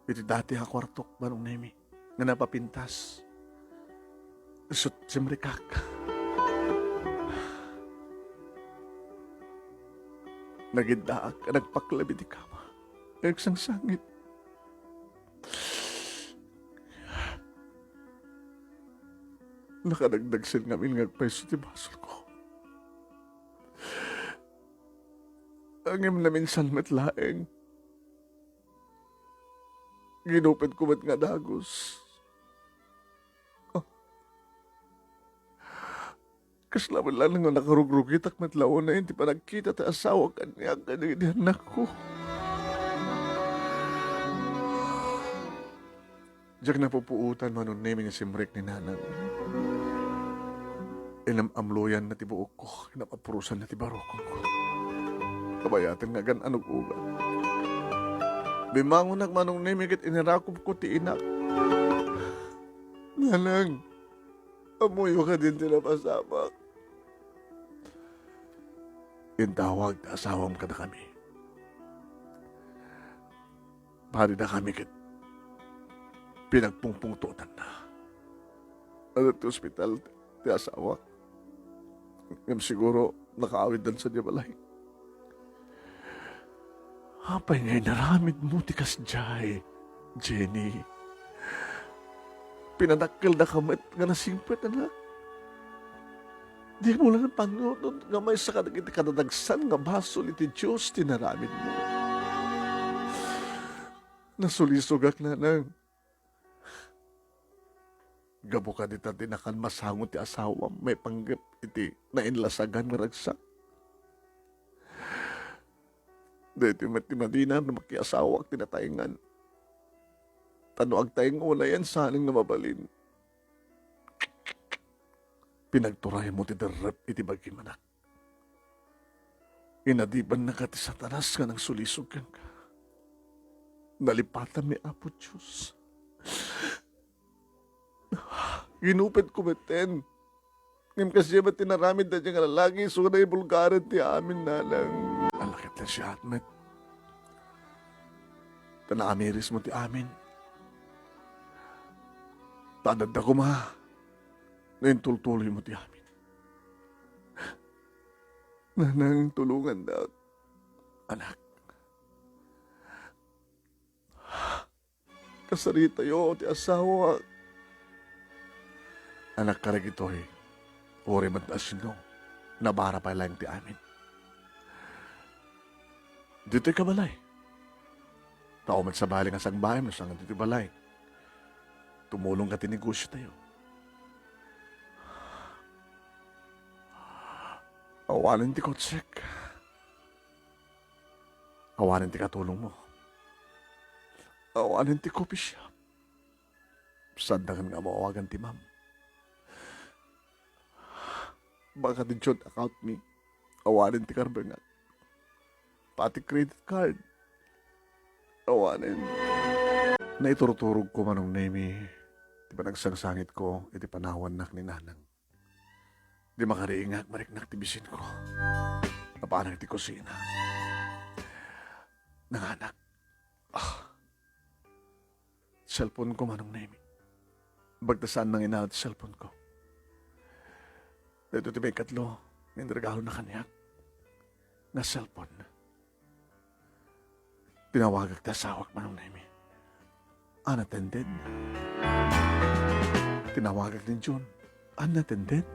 Iti dati a kuartok, Manong Nemi, nga napapintas, isut' simrekak. Nagiddaak a nagpaklab iti kama. Nagsangsangit. Nakadagdagsen ngamin nga agpayso ti basolko. Ngem naminsan met laeng, ginupetko met nga dagus. Ah. Kasla met laeng nga nakarugrugitak met la unay iti panagkita ti asawak kaniak kadagiti annakko. Diak napupuotan, Manong Nemi, nga simrek ni nanang. Inam-amloyanna ti buokko, inam-apurosanna ti barukongko. Kabayatan nga agan-anug-ugat. Bimmangonak, Manong Nemi, ket inirakupko ti inak. Nanang, ammoyo kadin ti napasamak? Intawag ti asawam kadakami. Padinakami ket pinagpungpungtotanna. adda ti ospital ti asawak. Ngem siguro, nakaawiddan sadiay balay. Apay nga inaramidmo ti kasdiay, Jenny? Pinadakkeldaka met nga nasingpet, anak. Dimo la napangnunoten nga maysa kadagiti kadadagsan nga basol iti Dios ti inaramidmo. Nasulisogak, nanang. Gapu kadita ti nakan masango ti asawam maipanggep iti nainlasagan nga ragsak. Daytoy met ti madina no makiasawak ti nataengan. Ta no agtaeng unayen saan nga mabalin. Pinagturaymo ti derrep iti bagim, anak. Inadipennaka ti Satanas nga nangsulisog kenka. Nalipatam ni Apo Dios. Ginupetko metten. Ngem kasdiay met ti inaramid daydiay nga lalaki, isu nga naibulgaren ti amin, nanang. Ala ket la siak met. Ta naamirismo ti amin. Ta adda koma no intultuloymo ti amin. Nanang, tulongannak, anak. Kasaritayo ti asawak. Anak, kadagitoy, uray met no asino, nabara pay laeng ti amin. Ditoy ka balay. Tao met sabali nga sangbaem no saan nga ditoy balay. Tumulong ka ti negosiotayo. Awanen ti kotsek. Awanen ti katulongmo. Awanen ti coffee shop. Saandakan nga maawagan ti ma'am. Baka ti joint account mi. Awanen ti karbengak. Pati credit card. Awanen. Naiturturogko, Manong Nemi, ti panagsangsangitko iti panawannak ni Nanang. Di makariingak, mariknak ti bisinko. Napanak iti kusina. Nanganak. Ah. Cellphone ko, Manong Nemi. Bagta saan nanginala ti cellphone ko. Daytoy ti maikatlo nga inregalona kaniak nga cellphone. Tinawagak ti asawak, Manong Nemi. Unattended. Tinawagak ni Jun. Unattended.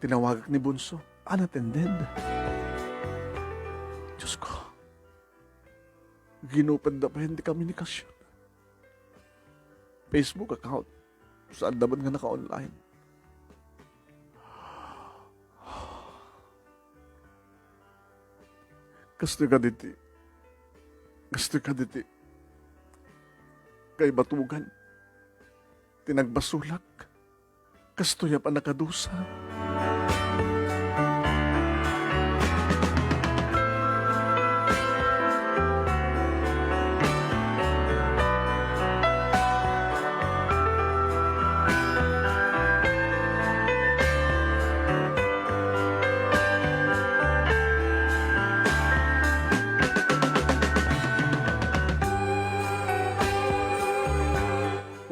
Tinawagak ni Bunso. Unattended. Diyos ko. Ginupetda pay ti komunikasion. Facebook account. Saanda met nga naka-online. Kastoy kaditi. Kastoy kaditi. Kaibatugan. Ti nagbasolak. Kastoy a pannakadusa.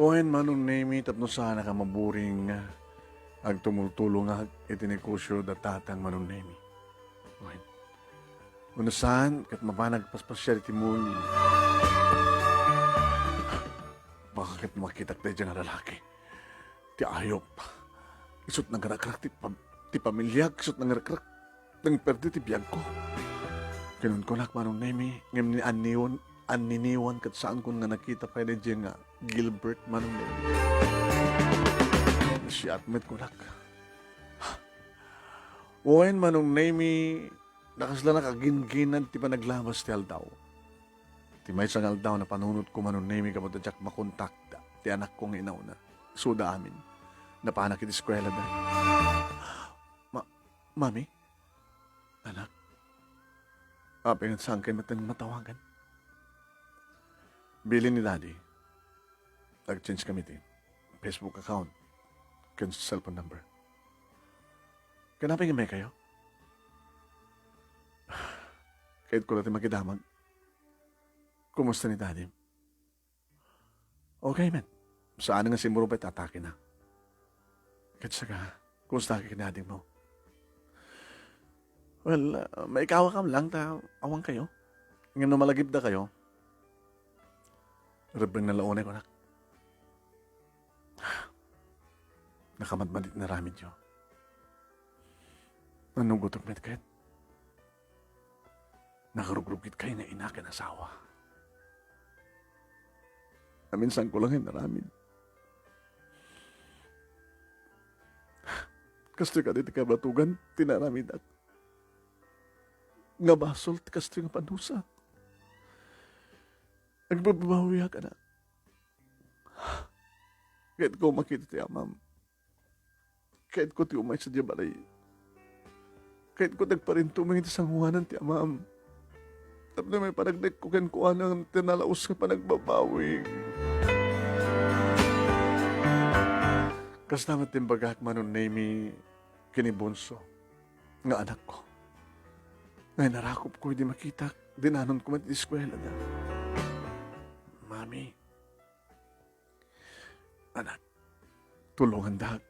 Wen, Manong Nemi, tapno saanak a maburing, agtumultulongak iti negosio da tatang, Manong Nemi. Wen. Wenno saan, ket mapanak paspasiar iti mall. Baka ket makitak daydiay nga lalaki. Ti ayup. Isut' nangrakrak ti pam-, ti pamiliak, isut' nangrakrak, nangperdi ti biagko. Kinunkunak, Manong Nemi, ngem ni anniyon, anniniwan ket saankon nga nakita pay daydiay nga Gilbert, Manong Nemi. Siak met, kunak. Wen, Manong Nemi, nakaslanak a gingginad ti panaglabas ti aldaw. Ti maysa nga aldaw, napanunotko, Manong Nemi, gapu ta diak makontakda ti anakko nga inauna. Isuda amin. Napanak iti eskuelada. Ma-, Mami? Anak? Apay nga saankay met nga matawagan? Bilin ni Daddy. Nag-change kami ti Facebook account ken cellphone number. Ken apay nga immay kayo? Kayatko la ti makidamag. Kumusta ni Daddy? Okay met. Saan nga simmurot pay ti atake na. Ket sika, kumusta ken ni adingmo? Well, ah, maikawakam lang ta awan kayo. Ngem no malagipda kayo, rebbeng na la unay, kunak. Nakamadmadi ti inaramidyo. Nanugotek met ket. Nakarugrugit kayo nga ina ken asawa. Aminsanko lang inaramid. Kastoy kadi ti kabatugan ti naramidak. Nga basol ti kastoy nga panusa. Agbababawiak, anak. Kayatko makita ti amam. Kayatko ti umay sadiay balay. Kayatko ti agparintumeng iti sangoanan ti amam. Tapno may panagdekko kenkuana ti nalaus nga panagbabawi. Kasta met ti imbagak, Manong Nemi, ken ni Bonso nga anakko. Nga inarakopko idi makitak, dinanonko met iti eskuelada. Mami, anak, tulongandak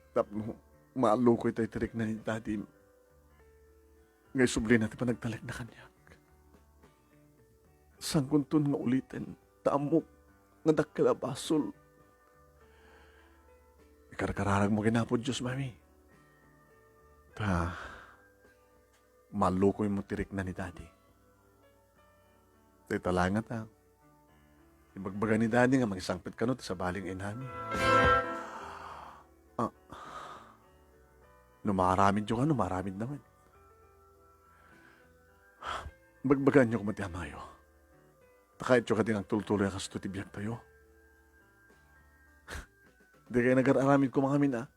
tapno maallokoy tay ti rikna ni Daddy nga isublina ti panagtalekna kaniak. Saankonton nga uliten, ta ammok nga dakkel a basol. Ikarkararagmo ken Apo Dios, Mami. Ta maallokoymo ti rikna ni Daddy. Dayta la ngata, ibagbaga ni Daddy nga mangisangpet kano ti sabali nga inami. Ah, no maaramidyo kano, maaramidna met. Bagbagaanyo koma ti amayo. Ta kayatyo kadi nga agtultuloy a kastoy ti biagtayo. Dikay nagar-aramid koma ngamin, a.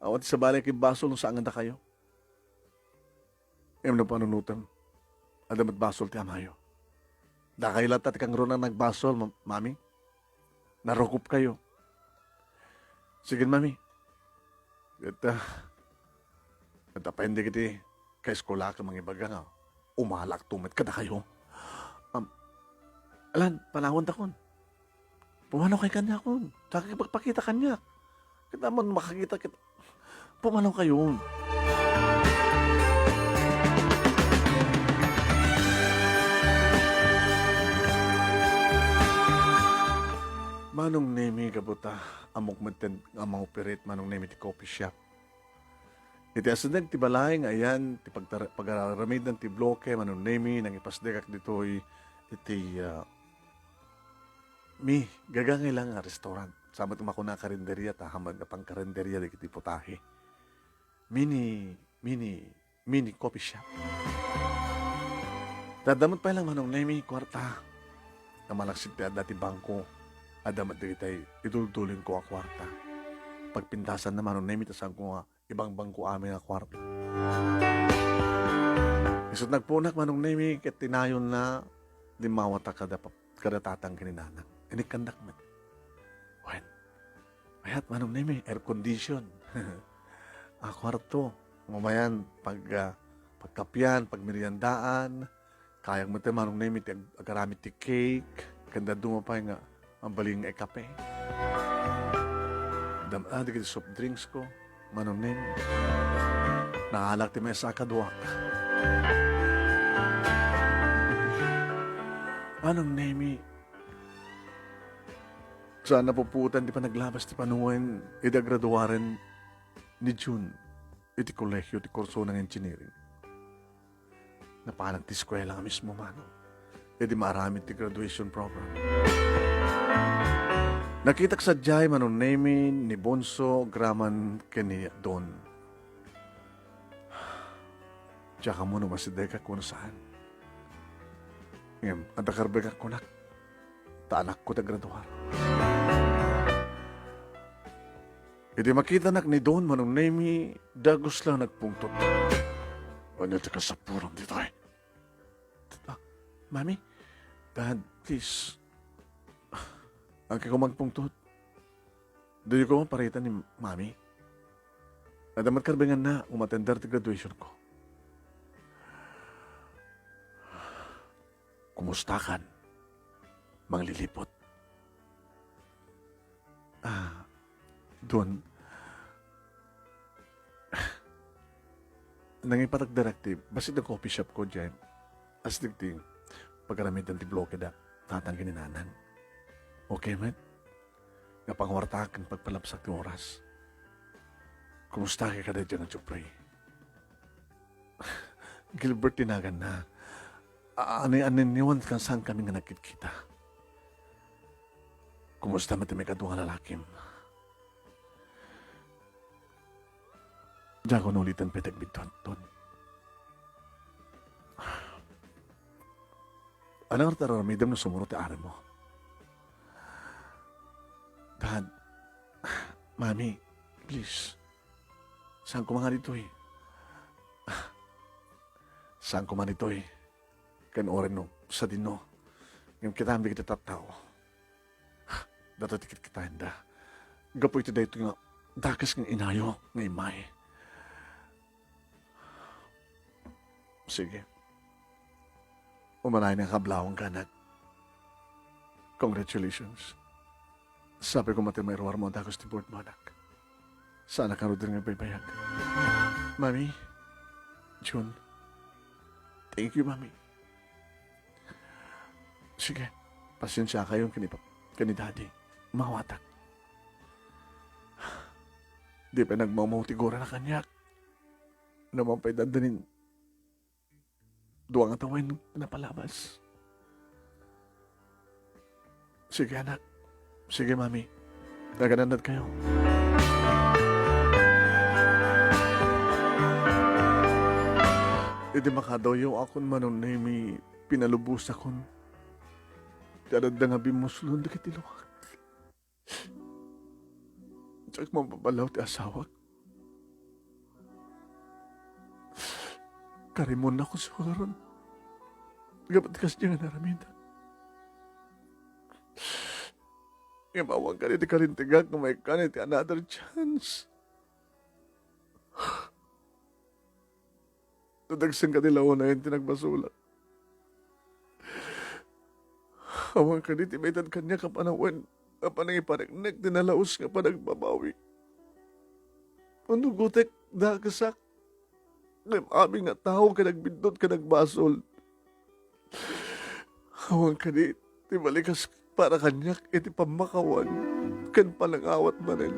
Awan ti sabali a kibbasol no saan nga dakayo. Ngem no panunotem, adda met basol ti amayo. Dakayo latta ti kangruna a nagbasol, ma-, Mami. Narukopkayo. Sige, Mami. Ket, ah, ket apay dagiti kaeskolak a mangibaga nga umalakto met kadakayo. Am, alan, panawantakon. Pumalawkay kaniakon. Diak ipagpakita kaniak. Ket ammon makakita ket pumalawkayon. Manong Nemi, gapu ta ammok metten nga mangoperate, Manong Nemi, ti coffee shop. Iti asideg ti balay nga ayan ti pagtar-, pagararamiden ti bloke, Manong Nemi, nangipasdekak ditoy iti, ah, mi, gagangay lang nga restaurant. Sa met makuna karinderia, ta hamad nga pangkarinderia dagiti putahe. Mini, mini, mini coffee shop. Ta adda met pay lang, Manong Nemi, kuarta. Ta malaksid ti adda ti bangko, adda met dagitay iduldulinko a kuarta. Pagpintasanna, Manong Nemi, ta saanko nga ibangbangko amin a kuarta. Isut' nagpunak, Manong Nemi, ket tinayonna, limmawata kada pap-, kada tatang ken ni nanang. Inikkandak met. Wen, mayat, Manong Nemi, air condition. A kuarto. Mamayan, pag, ah, pagkapian, pagmeriendaan, kayak met, Manong Nemi, ti ag-, agaramid ti cake, ken dadduma pay nga mabalin nga ikape. Dam-, ah, dagiti soft drinks ko, Manong Nemi. Naalak ti maysa a kaduak. Manong Nemi, saan napupuotan ti panaglabas ti panawen idi agraduaren ni June iti kolehio ti kursona nga engineering. Napanak ti eskuela nga mismo, Manong, idi maaramid ti graduation program. Nakitak sadiay, Manong Nemi, ni Bonso, Graman, ken ni Don. Diak ammo no masidegak wenno saan. Ngem, adda karbengak kunak, ta anakko ti agraduar. Idi makitanak ni Don, Manong Nemi, dagus la nagpungtot. Ania ti kasapulam ditoy? Ah, Mami, Dad, please. Agkayo koma agpungtot. Diyo koma parita ni Mami. Adda met karbenganna, umatender ti graduation ko. Kumustakan, Manglilipot? Ah, Ton, nangipatak directive, bassit ti coffee shop ko, Jen. As dagiti pagaramiden ti blokeda, tatang ken ni nanang. Okay met? Nga panguartaak ken pagpalabsak ti oras. Kumusta ka kadi, Jen, a Jeffrey? Gilbert ti naganna. A-, ani-, aniniwan ken saan kami nga nagkitkita. Kumusta met ti maikadua nga lalakim? Diak unuliten pay ti agbiddut, Ton. Ania ngarud ti aramidem no sumuro ti arimo? Dad, Mami, please. Saan koma nga ditoy? Saan koma ditoy? Ken uray no sadino, ngem kitam dagiti tattao. Datoy ti kitkitaenda. Gapu iti daytoy nga dakes nga inayo nga immay. Sige. Umanayen nga kablawangka, anak. Congratulations. Sapay koma ti mairuarmo a dakes ti board mo, anak. Saanak ngaruden nga agbaybayag. Mami, Jun, thank you, Mami. Sige, pasensiakayon ken ni pap-, ken ni Daddy. Mawatak. Di pay nagmawmaw ti gurana kaniak. Naman pay dandanin dua nga tawen nga napalabas. Sige, anak. Sige, Mami. Naganannad kayo. Idi makadawyo akon, Manong Nemi, pinalubosakon ti adda nga bimuslon dagiti luak. Diak mapabalaw ti asawak. Karimonnak sukaron. Gapu ti kasdiay nga naramidna. Ngem awan kadi ti kalintegak nga maikkan iti another chance. Nadagsen kadi la unayen ti nagbasolak. Awan kadi ti maited kaniak a panawen a panangipariknek ti nalaus nga panagbabawi. Unnugotek, dakesak, ngem amin nga tao ket agbiddut ken agbasol. Awan kadi ti balikas para kaniak iti pammakawan ken panangawat manen.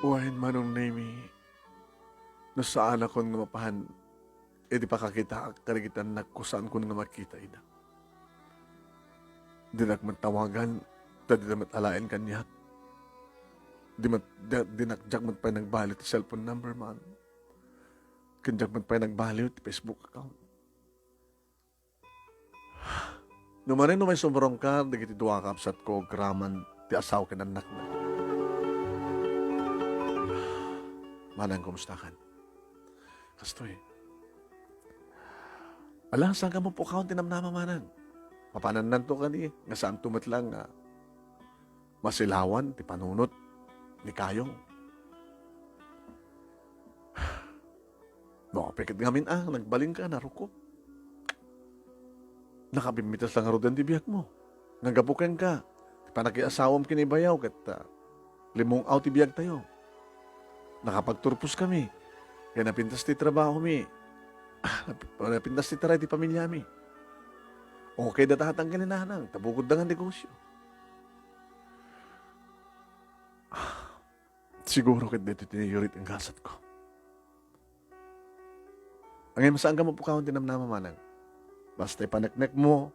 Wen, Manong Nemi, no saanakon nga mapan iti pakakitaak kadagiti annakko, saankon nga makita ida. Dinak met tawagan, ta dida met alaen kaniak. Di met, di, dinak, diak met pay nagbaliw ti cellphone number man. Ken diak met pay nagbaliw ti Facebook account. No manen no maisumrongka dagiti dua a kabsatko agraman ti asawa ken annakna. Manang, kumustakan? Kastoy. Ala, saan ka mapukawan ti namnama, Manang? Mapanannanto kadi nga saanto met lang nga masilawan ti panunot ni Kayong. No, apay ket ngamin a, nagbalinka, naruko. Nakabimmitas la ngaruden ti biagmo. Nga gapu kenka, ti panakiasawam ken ni bayaw ket, ah, limung-aw ti biagtayo. Nakapagturposkami, ken napintas ti trabahomi. Ah, nap-, napintas ti taray ti pamiliami. Okay da tatang ken ni nanang, ta bukodda nga negosyo. Siguro ket daytoy ti nayurit nga gasatko. Ngem saanka mapukawan ti namnama, Manang. Basta ipaneknekmo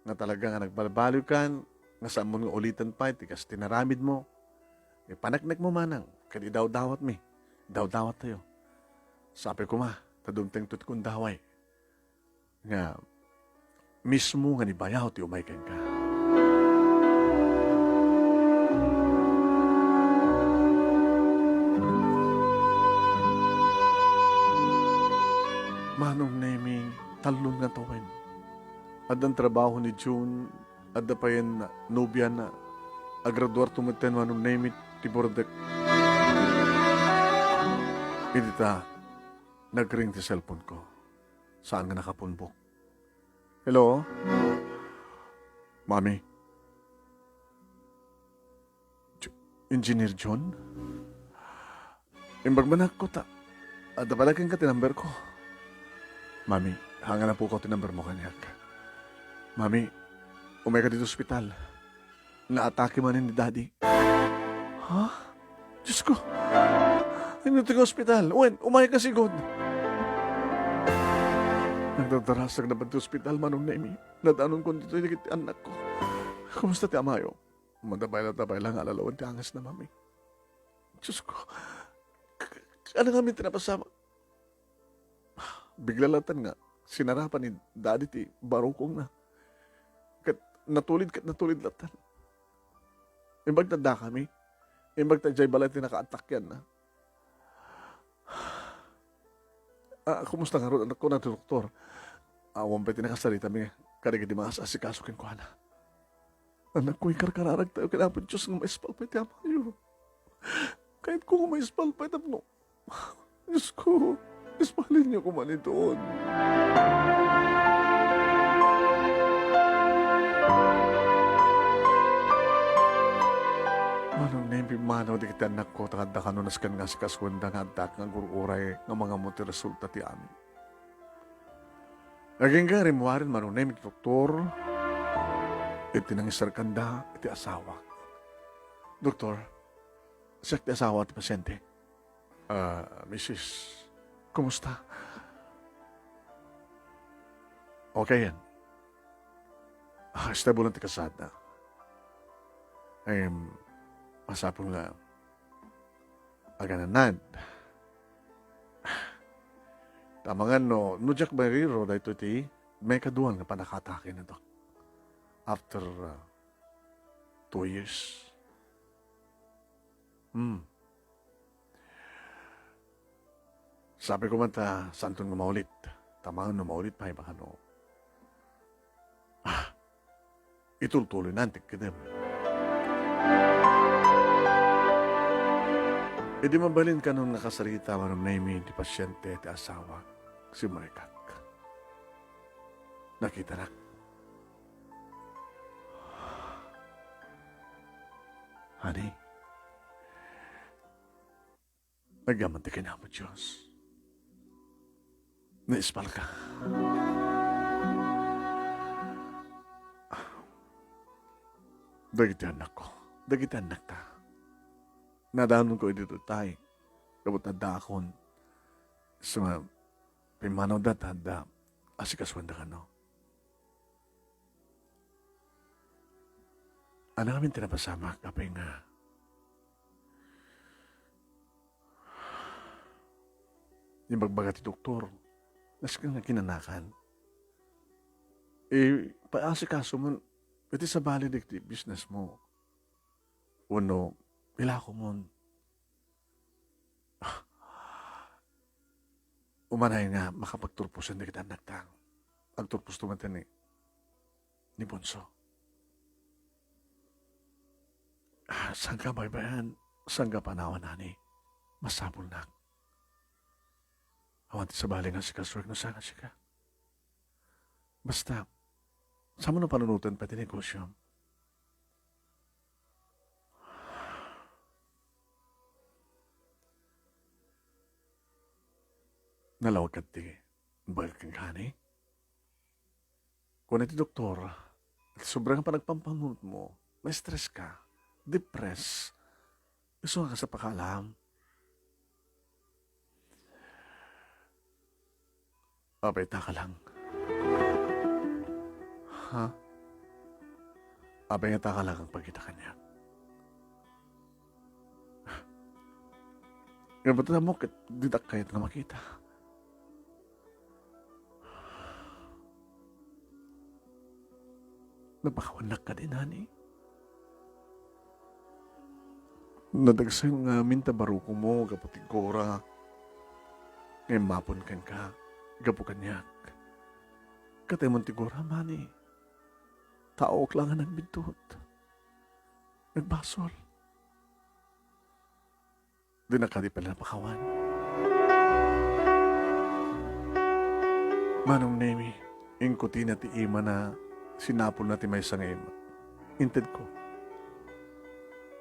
nga talaga nga nagbalbaliwkan, nga saanmo nga uliten pay ti kas ti naramidmo. Ipaneknekmo, Manang, ket idawdawatmi, idawdawattayo. Sapay koma, ta dumtengto ti kundaway nga mismo nga ni bayaw ti umay kenka. Manong Nemi, tallon nga tawen. Addan trabaho ni June, adda payen nobiana. Agraduarto metten, Manong Nemi, ti burdek. Idi ta nagring ti cellphone ko, saan nga nakapunbok. Hello? Mami? J-, Engineer John? Imbag man ako ta, adda pala kenka ti number ko. Mami, hanga na pukaw ti number mo kaniak. Mami, umay ka dito ospital. Naatake manen ni Daddy. Ha? Diyos ko. Inuti ka ospital. Wen, umay ka sigod. Nagdardarasag na ba ti ospital, Manong Nemi? Nadanon ko dito dagiti anak ko. Kumusta ti amayo? Madabay la, dabay la nga alalawan ti anges na, Mami. Diyos ko. K-, ano nga min ti napasama? Bigla latan nga sinarapan ni Daddy ti barukongna. Ket natulid, ket natulid latan. Imbag ta dakami. Imbag ta jay balay ti nakaatakianna. Ah, kumusta ngarud, anak ko, na ti doktor? Awan pay ti nakasaritami kadagiti maas-asikaso kenkuana. Anak ko, ikarkararagtayo ken Apo Dios nga maispal pay ti amayo. Kayatko nga maispal pay tapno, Dios ko, ispalenyo koma iton. Manong Nemi, pimmanaw dagiti annakko, ta adda kano nasken nga asikasoenda nga addaak nga agur-uray nga mangammo ti resulta ti amin. Agingga rimmuaren, Manong Nemi, ti doktor iti nangisarkanda iti asawak. Doktor, siak ti asawa ti pasyente. Ah, misis, kumusta? Okay yan. Ah, stable lang ti kasaadna. Em, masapul nga agananad. Tamangan no, no diak maririro, daytoy ti maikadua nga pannakaatake na, Dok. After, uh, two years. Hmm. Sabi ko man ta, saanton nga maulit. Tamangan no maulit pay, baka no. Ah, itultuloy na antik kedem. Idi mabalin kanon nga kasarita, Manong Nemi, ti pasyente ti asawa, simrekak. Nakitanak. Honey, agyaman ti kinapo Dios. Naispalka. Dagiti annakko, dagiti annakta. Nadanonko idi tutay. Gapu ta addaakon. Isu nga pimmanawda ta adda asikasoenda kano. Ania ngamin ti napasamak, apay nga imbagbaga ti doktor, nasken nga kinanakan. Eh, paasikaso man, iti sabali dagiti business mo. Wenno, ilako mon. Umanay nga makapagturposen dagiti annakta. Agturposto met ni, ni Bonso. Ah, sangka baybay-an, sangka panawan, honey. Masapulnak. Awan ti sabali nga sikasuek no saan nga sika. Basta, saan mo no panunoten pay ti negosiom. Nalawag kadi ti bagak kenka, honey? Kuna ti doktor, sobra nga panagpampanunot mo, ma-stress ka, depress, isu nga kas a pakaalam. Apay ta ka lang? Ha? Apay nga ta ka lang agpakita kaniak? Ngem ba't mo ket ditak kayat nga makita? Napakawannak kadi, honey? Nadagsen ngamin ta barukomo gapu ti gora nga immapon kenka gapu kaniak. Katay mon ti gora, honey. Taok lang nga nagbiddut. Nagbasol. Dinak kadi pay la napakawan. Manong Nemi, inkutina ti imana, sinapulna ti maysa nga ima. Intedko.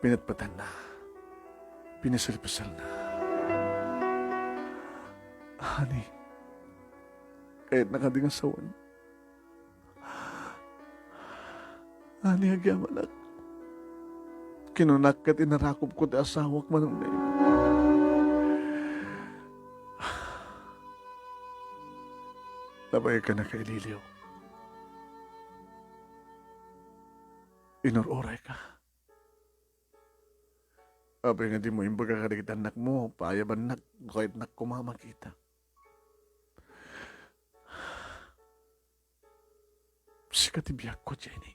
Pinetpetanna. Piniselpeselna. Honey, kayatna kadi nga sawen? Honey, agyamanak. Kinunak ket inarakupko ti asawak, Manong Nemi. Labay ka na, kaililiw. Inur-urayka. Apay nga dimo imbaga kadagiti annakmo, paayabannak, no kayatnak koma makita. Sika ti biagko, Jenny.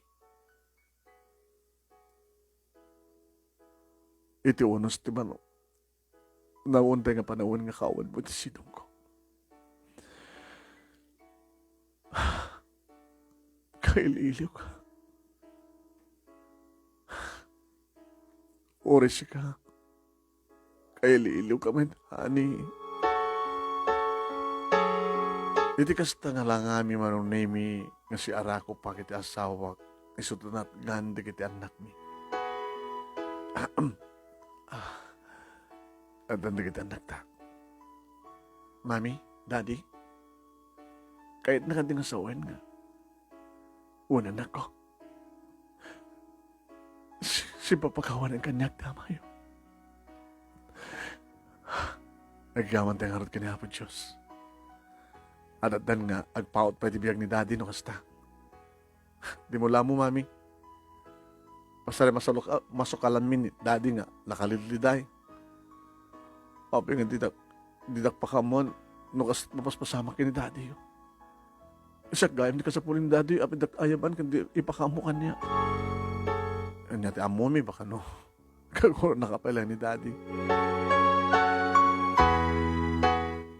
Iti unos ti manok, naawentay nga panawen nga kawanmo ti sidongko. Kaililiw ka. Uray sika, kaililiw ka met, honey. Iti kasta nga langami, Manong Nemi, nga siarakupak iti asawak, isu ti natgan dagiti annakmi. Ah, addan dagiti annakta. Mami, Daddy, kayatna kadi nga sawen nga wen, annakko? Si-, sipapakawanen kaniak ti amayo. Agyaman ti ngarud ken ni Apo Dios. Addan nga agpaut pay ti biag ni Daddy no kasta. Dimo la ammo, Mami. Pasari masalok-, ah, masukalanmi ni Daddy nga nakalidliday. Apay nga didak, didak pakaammuan no kas-, mapaspasamak ken ni Daddy. Siak gayam ti kasapulan ni Daddy, apay didak ayaban ken di ipakaammo kaniak. Ania ti ammomi, baka no. Kagurnaka pay laeng ni Daddy.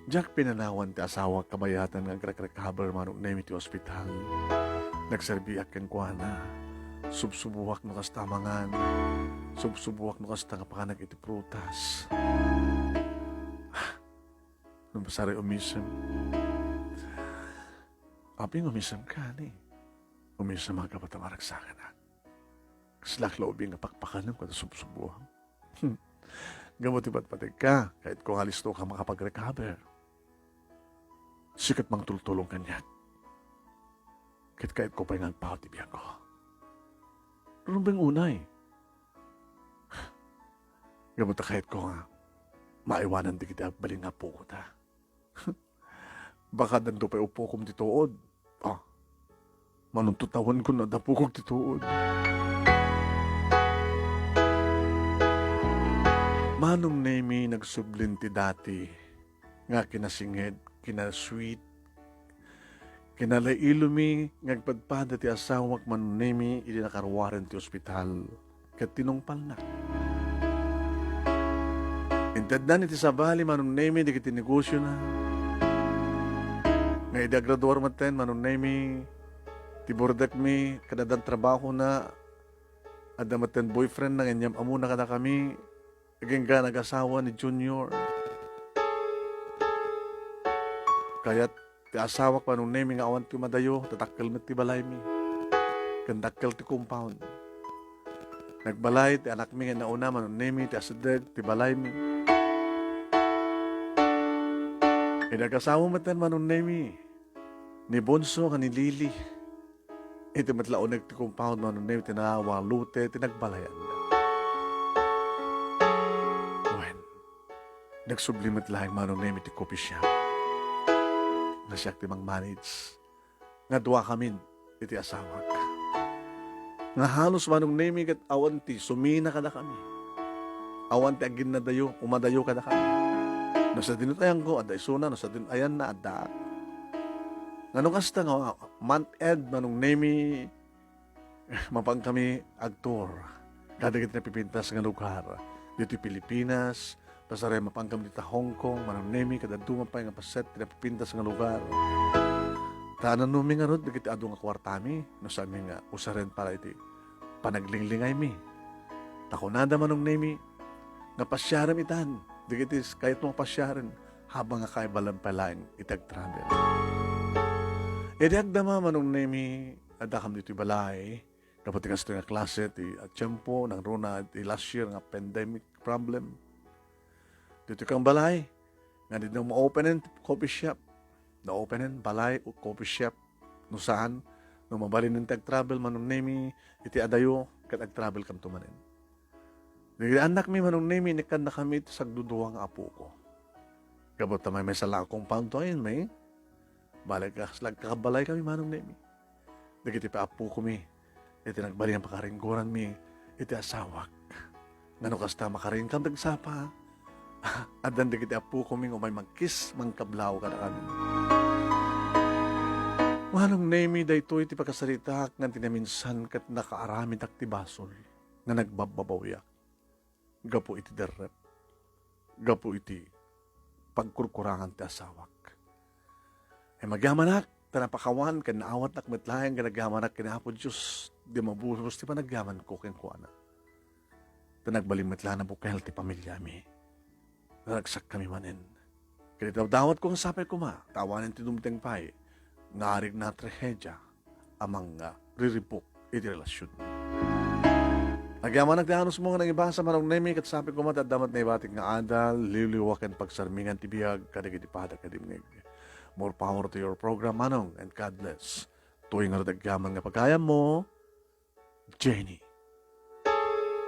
Diak pinanawan ti asawak kabayatan nga agrekrecover, Manong Nemi, iti ospital. Nagserbiak kenkuana. Subsuboak no kasta mangan. Subsuboak no kasta nga pakanak iti prutas. Napasari umisem. Apay nga umisemka, ni? Umisem a gapu ta maragsakanak. Kaslak la ubing nga pakpakanem kada subsuboam. Hmm. Gapu ti patpategka, kayatko nga alistoka makapag-recover. Sika ti mangtultulong kaniak. Ket kayatko pay nga agpaut ti biagko. Rumbeng unay. Gapu ta kayatko nga maiwanan dagiti agbalin nga apokota. Baka addanto pay upokom ti tuod. Ah, manunto tawenko no adda pukok ti tuod. Manong Nemi, nagsublin ti dati nga kinasinged, kinasweet, kinalailomi nga agpadpada ti asawak, Manong Nemi, idi nakaruaren ti ospital ket tinungpalna. Intednan iti sabali, Manong Nemi, dagiti negosiona. Nga idi agraduar metten, Manong Nemi, ti burdekmi, ket addan trabahona, adda metten boyfriendna nga inyam-amona kadakami, agingga nagasawa ni Junior. Kayat ti asawak, Manong Nemi, nga awan ti umadayo, ta dakkel met ti balaymi. Ken dakkel ti compound. Nagbalay ti anakmi nga nauna, Manong Nemi, ti asideg ti balaymi. Idi agasawa metten, Manong Nemi, ni Bonso ken ni Lily. Iti met la uneg ti compound, Manong Nemi, ti nawalo ti nagbalayan. Wen, nagsubli met laeng, Manong Nemi, ti coffee shop nga siak ti mangmanage. Nga duakamin iti asawak. Nga halos, Manong Nemi, ket awan ti sumina kadakami. Awan ti aginnadayo, umadayo kadakami. No sadino ti ayanko, adda isuna, no sadino ti ayanna, addaak. Nga no kasta nga month end, Manong Nemi, mapankami agtour kadagiti napipintas nga lugar ditoy Pilipinas, pasarem mapankami dita Hong Kong, Manong Nemi, ket dadduma pay nga paset ti napipintas nga lugar. Ta nanomi ngarud dagiti adu nga kuartami, no saanmi nga usaren para iti panaglinglingaymi. Ta kunada, Manong Nemi, nga pasiarem itan, dagiti kayatmo nga pasiaren, habang nga kaibalan pay laeng iti agtravel. Idi agdama, Manong Nemi, addakam ditoy balay, gapu ti kastoy nga klase ti, ah, tiempo, nangruna ti last year nga pandemic problem. Ditoy kang balay, nga di na ma-openen ti coffee shop. Na-openen, balay o coffee shop. No saan, no mabalinen ti ag-travel, Manong Nemi, iti adayo, ket ag-travel kamto manen. Dagiti annakmi, Manong Nemi, inikkannakami iti sagdudua nga apoko. Gapu ta maymaysa la a compound to, ayan, may balik kas nagkakabalay kami, Manong Nemi. Dagiti pay appokomi, iti nagbalin nga pakaringgoranmi iti asawak. Ngano kasta, makarinkam dagsapa? Addan dagiti appokomi nga umay mangkis, mangkablaw kadakami. Manong Nemi, daytoy ti pakasaritaak ngan ti naminsan ket nakaaramidak ti basol nga nagbabbabawiak gapu iti derrep, gapu iti pagkurkurangan ti asawak. Ay magyamanak, ta napakawan ken naawatnak met laeng nga nagyamanak ken Apo Dios, di maburos ti panagyamanko kenkuana. Ta nagbalin met la a nabukel ti pamiliami. Naragsakkami manen. Ket itawdawatko nga sapay koma, ta awanen ti dumteng pay nga arigna a trahedia a mangriribuk iti relasionmi. Agyamanak ti anusmo nga nangibasa, Manong Nemi, ket sapay koma ti adda met naibatik nga adal, liwliwa ken pagsarmingan ti biag kadagiti pada ken dimngeg. More power to your program, Manong, and God bless. Tuy ngarud agyaman nga pagayammo, Jenny.